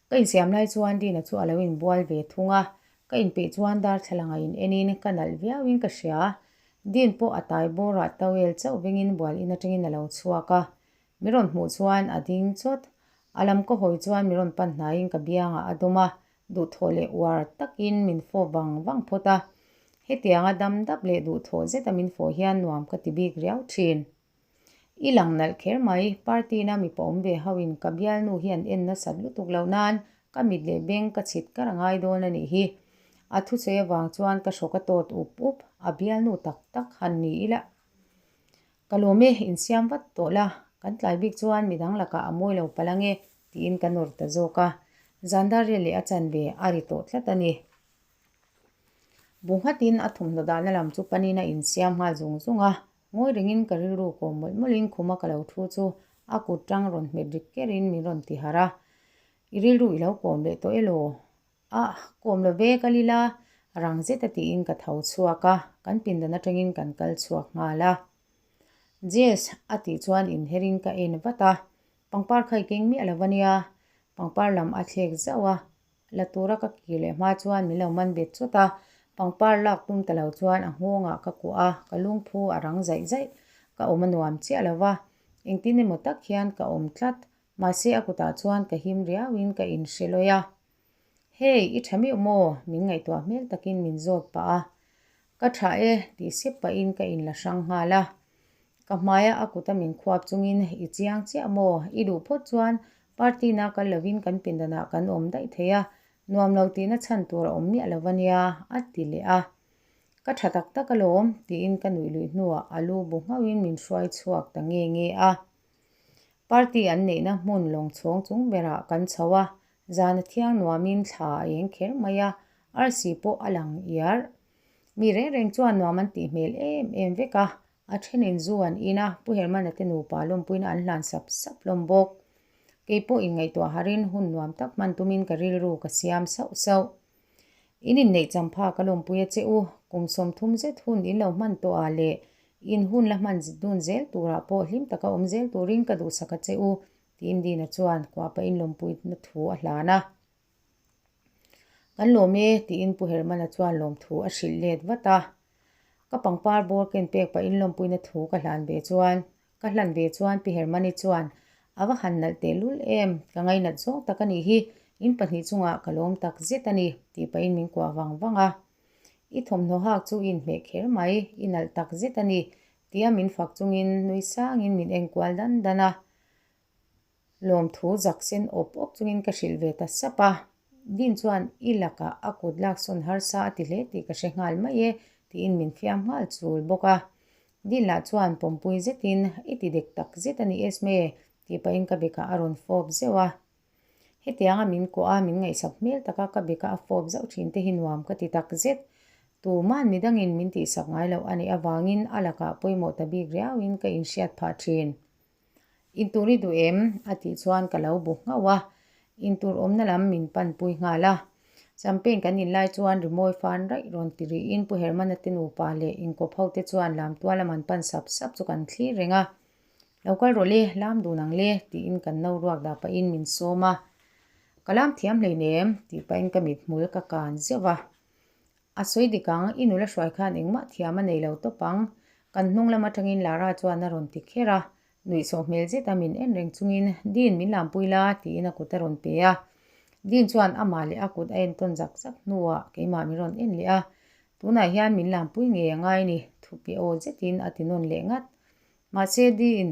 Ka insiam lai chuan Dina chu a lo inbual ve thung a, ka inpeih chuan darthlalang a in enin ka nalh viauin ka hria. Din pawh a tai bawrah towel chauh vengin bual in atangin a lo chhuak a, mi rawn hmuh chuan a ding chawt. A lam ka hawi chuan mi rawn pan hnaiin ka biangah a dawm a, duhthawh leh uar takin min fawp vang vang phawt a. Hetianga dam dap leh duhthawh zeta min fawh hian nuam ka ti bik riau thin. I lang nalh kher mai, party na mipa awm ve ho in ka bialnu hi an en nasat lutuk loh nan ka mit leh beng ka chhit kar a ngai dawn a nih hi. A thusawi avang chuan ka hrawk a tawt up up, a bialnu tak tak han ni ila. Ka lawm e, insiam vat tawh la, kan tlai bik chuan midang lakah a mawi lo palh ange tiin ka nawr ta zawk a. Zandar rial leh a chanve a ri tawh tlat a ni. Bu nghatin a thawmhnaw dahna lam chu panin a insiam nghal zung zung a, Ngawi rengin ka rilru kawm mawlh mawlhin khuma ka lo thu chu a kut tang rawn hmet rik kerin min rawn ti harh a, I rilru i lo kawm leh tawh elaw? Ah, kawm lo ve ka lila, rang zet a tiin ka tho chhuak a, kan pindan atangin kan kal chhuak nghal a. Jess, a tih chuan inherin ka en vat a, pangpar kha i keng miah lo a nia, pangpar lam a thlek zauh a, La tura ka kir leh hma chuan min lo man bet chawt a, pangpar lak tum ta lo chuan a nghawngah ka kuah a, ka lungphu a rang zaih zaih. Ka awm a nuam chiah lo va, engtin emaw tak hian ka awm tlat, mahse a kutah chuan ka him riauin ka inhre lawi a. Hey, i tha miuh maw? Min ngaihtuah hmel takin min zawt pah a. Ka tha e, tih sep pahin ka inla hrang nghal a. Ka hmaia a kuta min khuap chungin i chiang chiah maw? I duh phawt chuan party na kal lovin kan pindanah kan awm daih thei a, nuam lo tihna chhan tur a awm miah lo ania, a ti leh a. Ka tha tak tak alawm, tiin ka nuih luih hnuah a lu bu nghauhin min hruai chhuak ta nge nge a. Party an neihna hmun lawng chhawng chung berah kan chho a, zan a thiang nuamin thla a eng kher mai a, arsi pawh a lang iar. Mi reng reng chuan nuam an tih hmel em em vek a, a thenin zu an in a, Pu Hermana te nupa lawmpuina an hlan sap sap hlawm bawk. Kei pawh inngaihtuah harin hun nuam tak hman tumin ka rilru ka siam sauh sauh. In inneih champha ka lawmpui a che u, kum 30 zet hun in lo hman tawh ah leh in hun la hman dun zel turah pawh hlim taka awm zel turin ka duhsak a che u, tiin Dina chuan kuahpah in lawmpuina thu a hlan a. Kan lawm e, tiin Pu Hermana chuan lawmthu a hrilh let vat a. Ka pangpar bawr ken pek pahin lawmpuina thu ka hlan ve chuan, ka hlan ve chuan Pi Hermani chuan, A va han nalh tehlul em, ka ngainat zawng tak a nih hi, in pahnih chungah ka lawm tak zet a ni, tih pahin min kuah vang vang a. I thawmhnaw hak chu i inhmeh kher mai, i nalh tak zet a ni, tia min fak chungin nui sangin min enkual dan dan a. Lawmthu zak sen awp awp chungin ka hrilh ve ta sap a. Din chuan i lakah a kut laksawn harsa a ti hle tih ka hre nghal mai e tiin min fiam nghal chul bawk a. Din lah chuan pawmpui zetin i ti dek tak zet a ni Esme tih pahin ka bekah a rawn fawp zeuh a. Hetianga min kuah a, min ngaihsak hmel taka ka bekah a fawp zauh thin te hi nuam ka ti tak zet. Tuman midangin min tihsak ngai loh a nih avangin a lakah pawimawh ta bik riauin ka inhriat phah thin. Intur i duh em? a tih chuan ka lo bu nghauh a, intur awmna lam min panpui nghal a. Champagne kan in lai chuan rimawi fan raih rawn ti rihin Pu Hermana te nupa leh inkawp ho te chuan lamtual lam an pan sap sap chu kan thlir reng a. Lo kal rawh le, lam dun ang le, tiin kan no ruak dah pahin min sawm a. Ka lam thiam hleinem, tih pahin ka mithmul ka kan zeuh va. A sawi dik ang, i nula hruai khan engmah thiam a nei lo tawp ang. Kan hnung lam atangin Lara chuan a rawn ti kher a, nuihsawh hmel zeta min en reng chungin, Dean, min lampui la, tiin a kut a rawn pe a. Dean chuan amah leh a kut a entawn zak zak hnuah keimah min rawn en leh a, Tunah hian min lampui ngei a ngai ni, thupi aw zetin a ti nawn leh ngat. Mahse, Dean,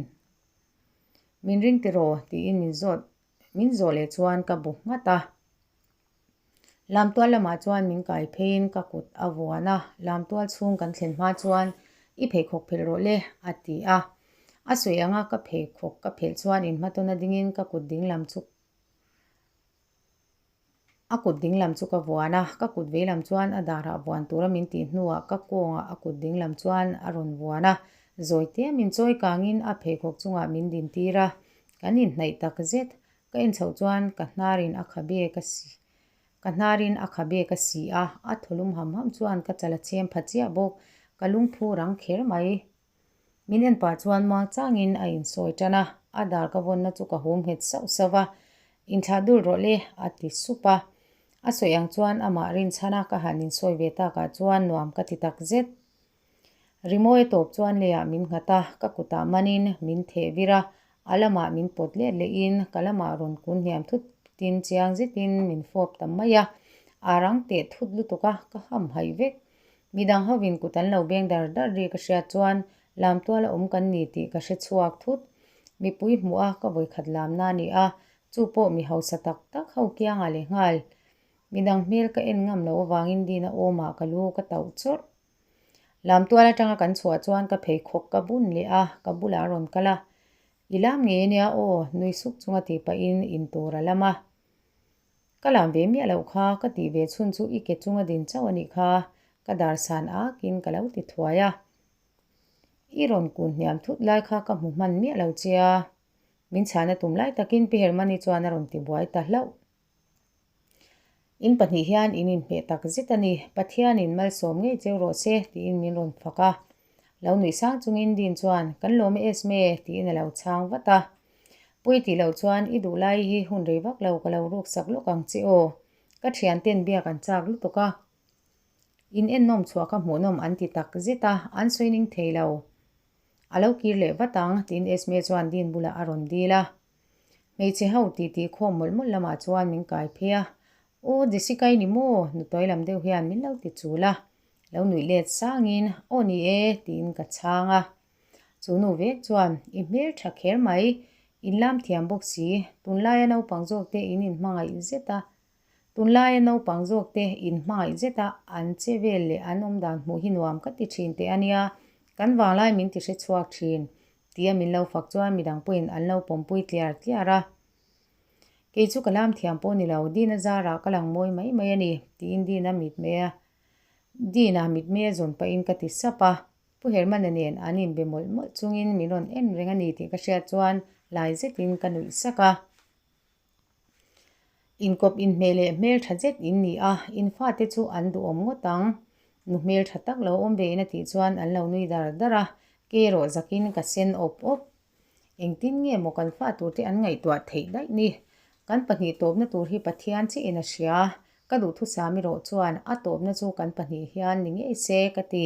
min ring tiraw? tiin min zawt min zawh leh chuan ka bu nghat a. Lamtual lamah chuan min kai pheiin ka kut a vuan a, lamtual chhung kan thlen hma chuan i pheikhawk phelh rawh le a ti a. A sawi anga ka pheikhawk ka phelh chuan inhmatawna dingin ka kut dinglam chu a kut dinglam chu ka vuan a, ka kut veilam chuan a darah vuan tura min tih hnuah ka kawngah a kut dinglam chuan a rawn vuan a, zawi te min chawi kangin a pheikhawk chungah min dintir a, kan inhnaih tak zet. Ka en chhoh chuan ka hnarin a khabe ka si ka hnarin a khabe ka si a, a thaw lum ham ham chuan ka chal a chhem pha chiah bawk, ka lungphu rang kher mai. Min en pah chuan muang changin a insawi tan a, a dar ka vawnna chu ka hum nghet sauh sauh a, Inthlah dul rawh le, a ti sup a. A sawi ang chuan amah rinchhana ka han insawi ve takah chuan nuam ka ti tak zet. Rimawi tawp chuan leiah min nghat a, ka kutah manin min theh vir a, a lamah min pawt let lehin ka lamah rawn kun hniam thut tin chiang zetin min fawp ta mai a, a rang teh thut lutuk a, ka ham haih vek. Midang hovin kut an lo beng dar dar ri ka hriat chuan lamtual a awm kan ni tih ka hre chhuak thut. Mipui hmuh a ka vawikhat lamna a ni a, chu pawh mi hausa tak tak ho kiangah leh nghal. Midang hmel ka en ngam loh avangin Dina awmah ka lu ka tauh chawrh. Lamtual atanga kan chhuah chuan ka pheikhawk ka bun leh a, ka bulah a rawn kal a. I lam ngei ania aw, nui suk chunga tih pahin in tur a lam a. Ka lam ve miah loh kha, ka tih ve chhun chu i ke chunga din chauh a nih kha, ka dar san akin ka lo ti thuai a. I rawn kun hniam thut lai kha ka hmu hman miah lo che a, min chhana tum lai takin Pi Hermani chuan a rawn ti buai ta hlauh. In pahnih hian in inhmeh tak zet a ni, Pathianin malsawm ngei cheu rawh se, tiin min rawn fak a. Lo nuih sang chungin Dean chuan, Kan lawm e Esme, tiin a lo chhang vat a. Pui tih loh chuan i duh lai hi hun rei vak lo ka lo ruk sak lawk ang che aw. Ka thianten biak an chak lutuk a. In ennawm chhuah kha hmuhnawm an ti tak zet a, an sawi ning thei lo. A lo kir leh vat ang, tiin Esme chuan Dean bulah a rawn dil a. Hmeichhe ho titi khawm mawlh mawlh lamah chuan min kai phei a, Aw Jessica i ni maw? Nutawi lam deuh hian min lo ti chul a, lo nuih let sangin, Aw ni e, tiin ka chhang a. Chu nu vek chuan, I hmel tha kher mai, in lam thiam bawk si, tunlaia naupang zawk te in inhmangaih zet a, tunlaia naupang zawk te inhmangaih zet a an che vel leh an awmdan hmuh hi nuam ka ti thin teh a nia, kan vanglai min ti hre chhuak thin, Tia min lo fak chuan midang pawhin an lo pawmpui tliar tliar a. Kei chu ka lam thiam pawh ni lo, Dina zarah ka lang mawi mai mai a ni, tiin Dina mitmei a Dina mitmei a zawn pahin ka ti sap a. Pu Hermana nen an inbe mawlh mawlh chungin min rawn en reng a ni tih ka hriat chuan lai zetin ka nuih sak a. Inkawp inhmeh leh hmeltha zet in ni a, in fate chu an duhawm ngawt ang. Nu hmeltha tak lo awm ve in a tih chuan an lo nui dar dar a, ke erawh zakin ka sen awp awp. Engtin nge maw kan fa turte an ngaihtuah theih daih ni? Kan pahnih tawpna tur hi Pathian chiahin a hria, ka duhthusam erawh chuan a tawpna chu kan pahnih hian ni ngei se ka ti.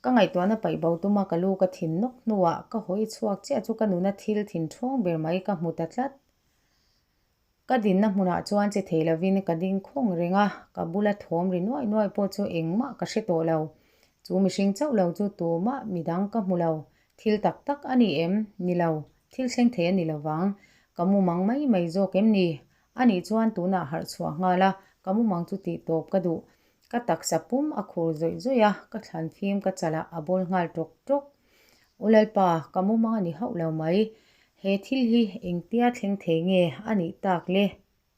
Ka ngaihtuahna paih bo tuma ka lu ka thin nawk hnuah ka hawi chhuak chiah chu ka nuna thil thin ṭhawng ber mai ka hmu ta tlat. Ka dinna hmunah chuan che thei lovin ka ding khawng reng a, ka bula thawm ri nuai nuai pawh chu engmah ka hre tawh lo. Chu mihring chauh lo chu tumah midang ka hmu lo. Thil tak tak a ni em? Ni lo. Thil thleng thei a ni lovang. Ka mumang mai mai zawk em ni? A nih chuan tunah harh chhuah nghal a, ka mumang chu tih tawp ka duh. Ka taksa pum a khur zawih zawih a, ka thlan fim ka chalah a bawl nghal tawk tawk. U Lalpa, ka mumang a ni hauh lo mai. He thil hi engtia thleng thei nge a nih tak le?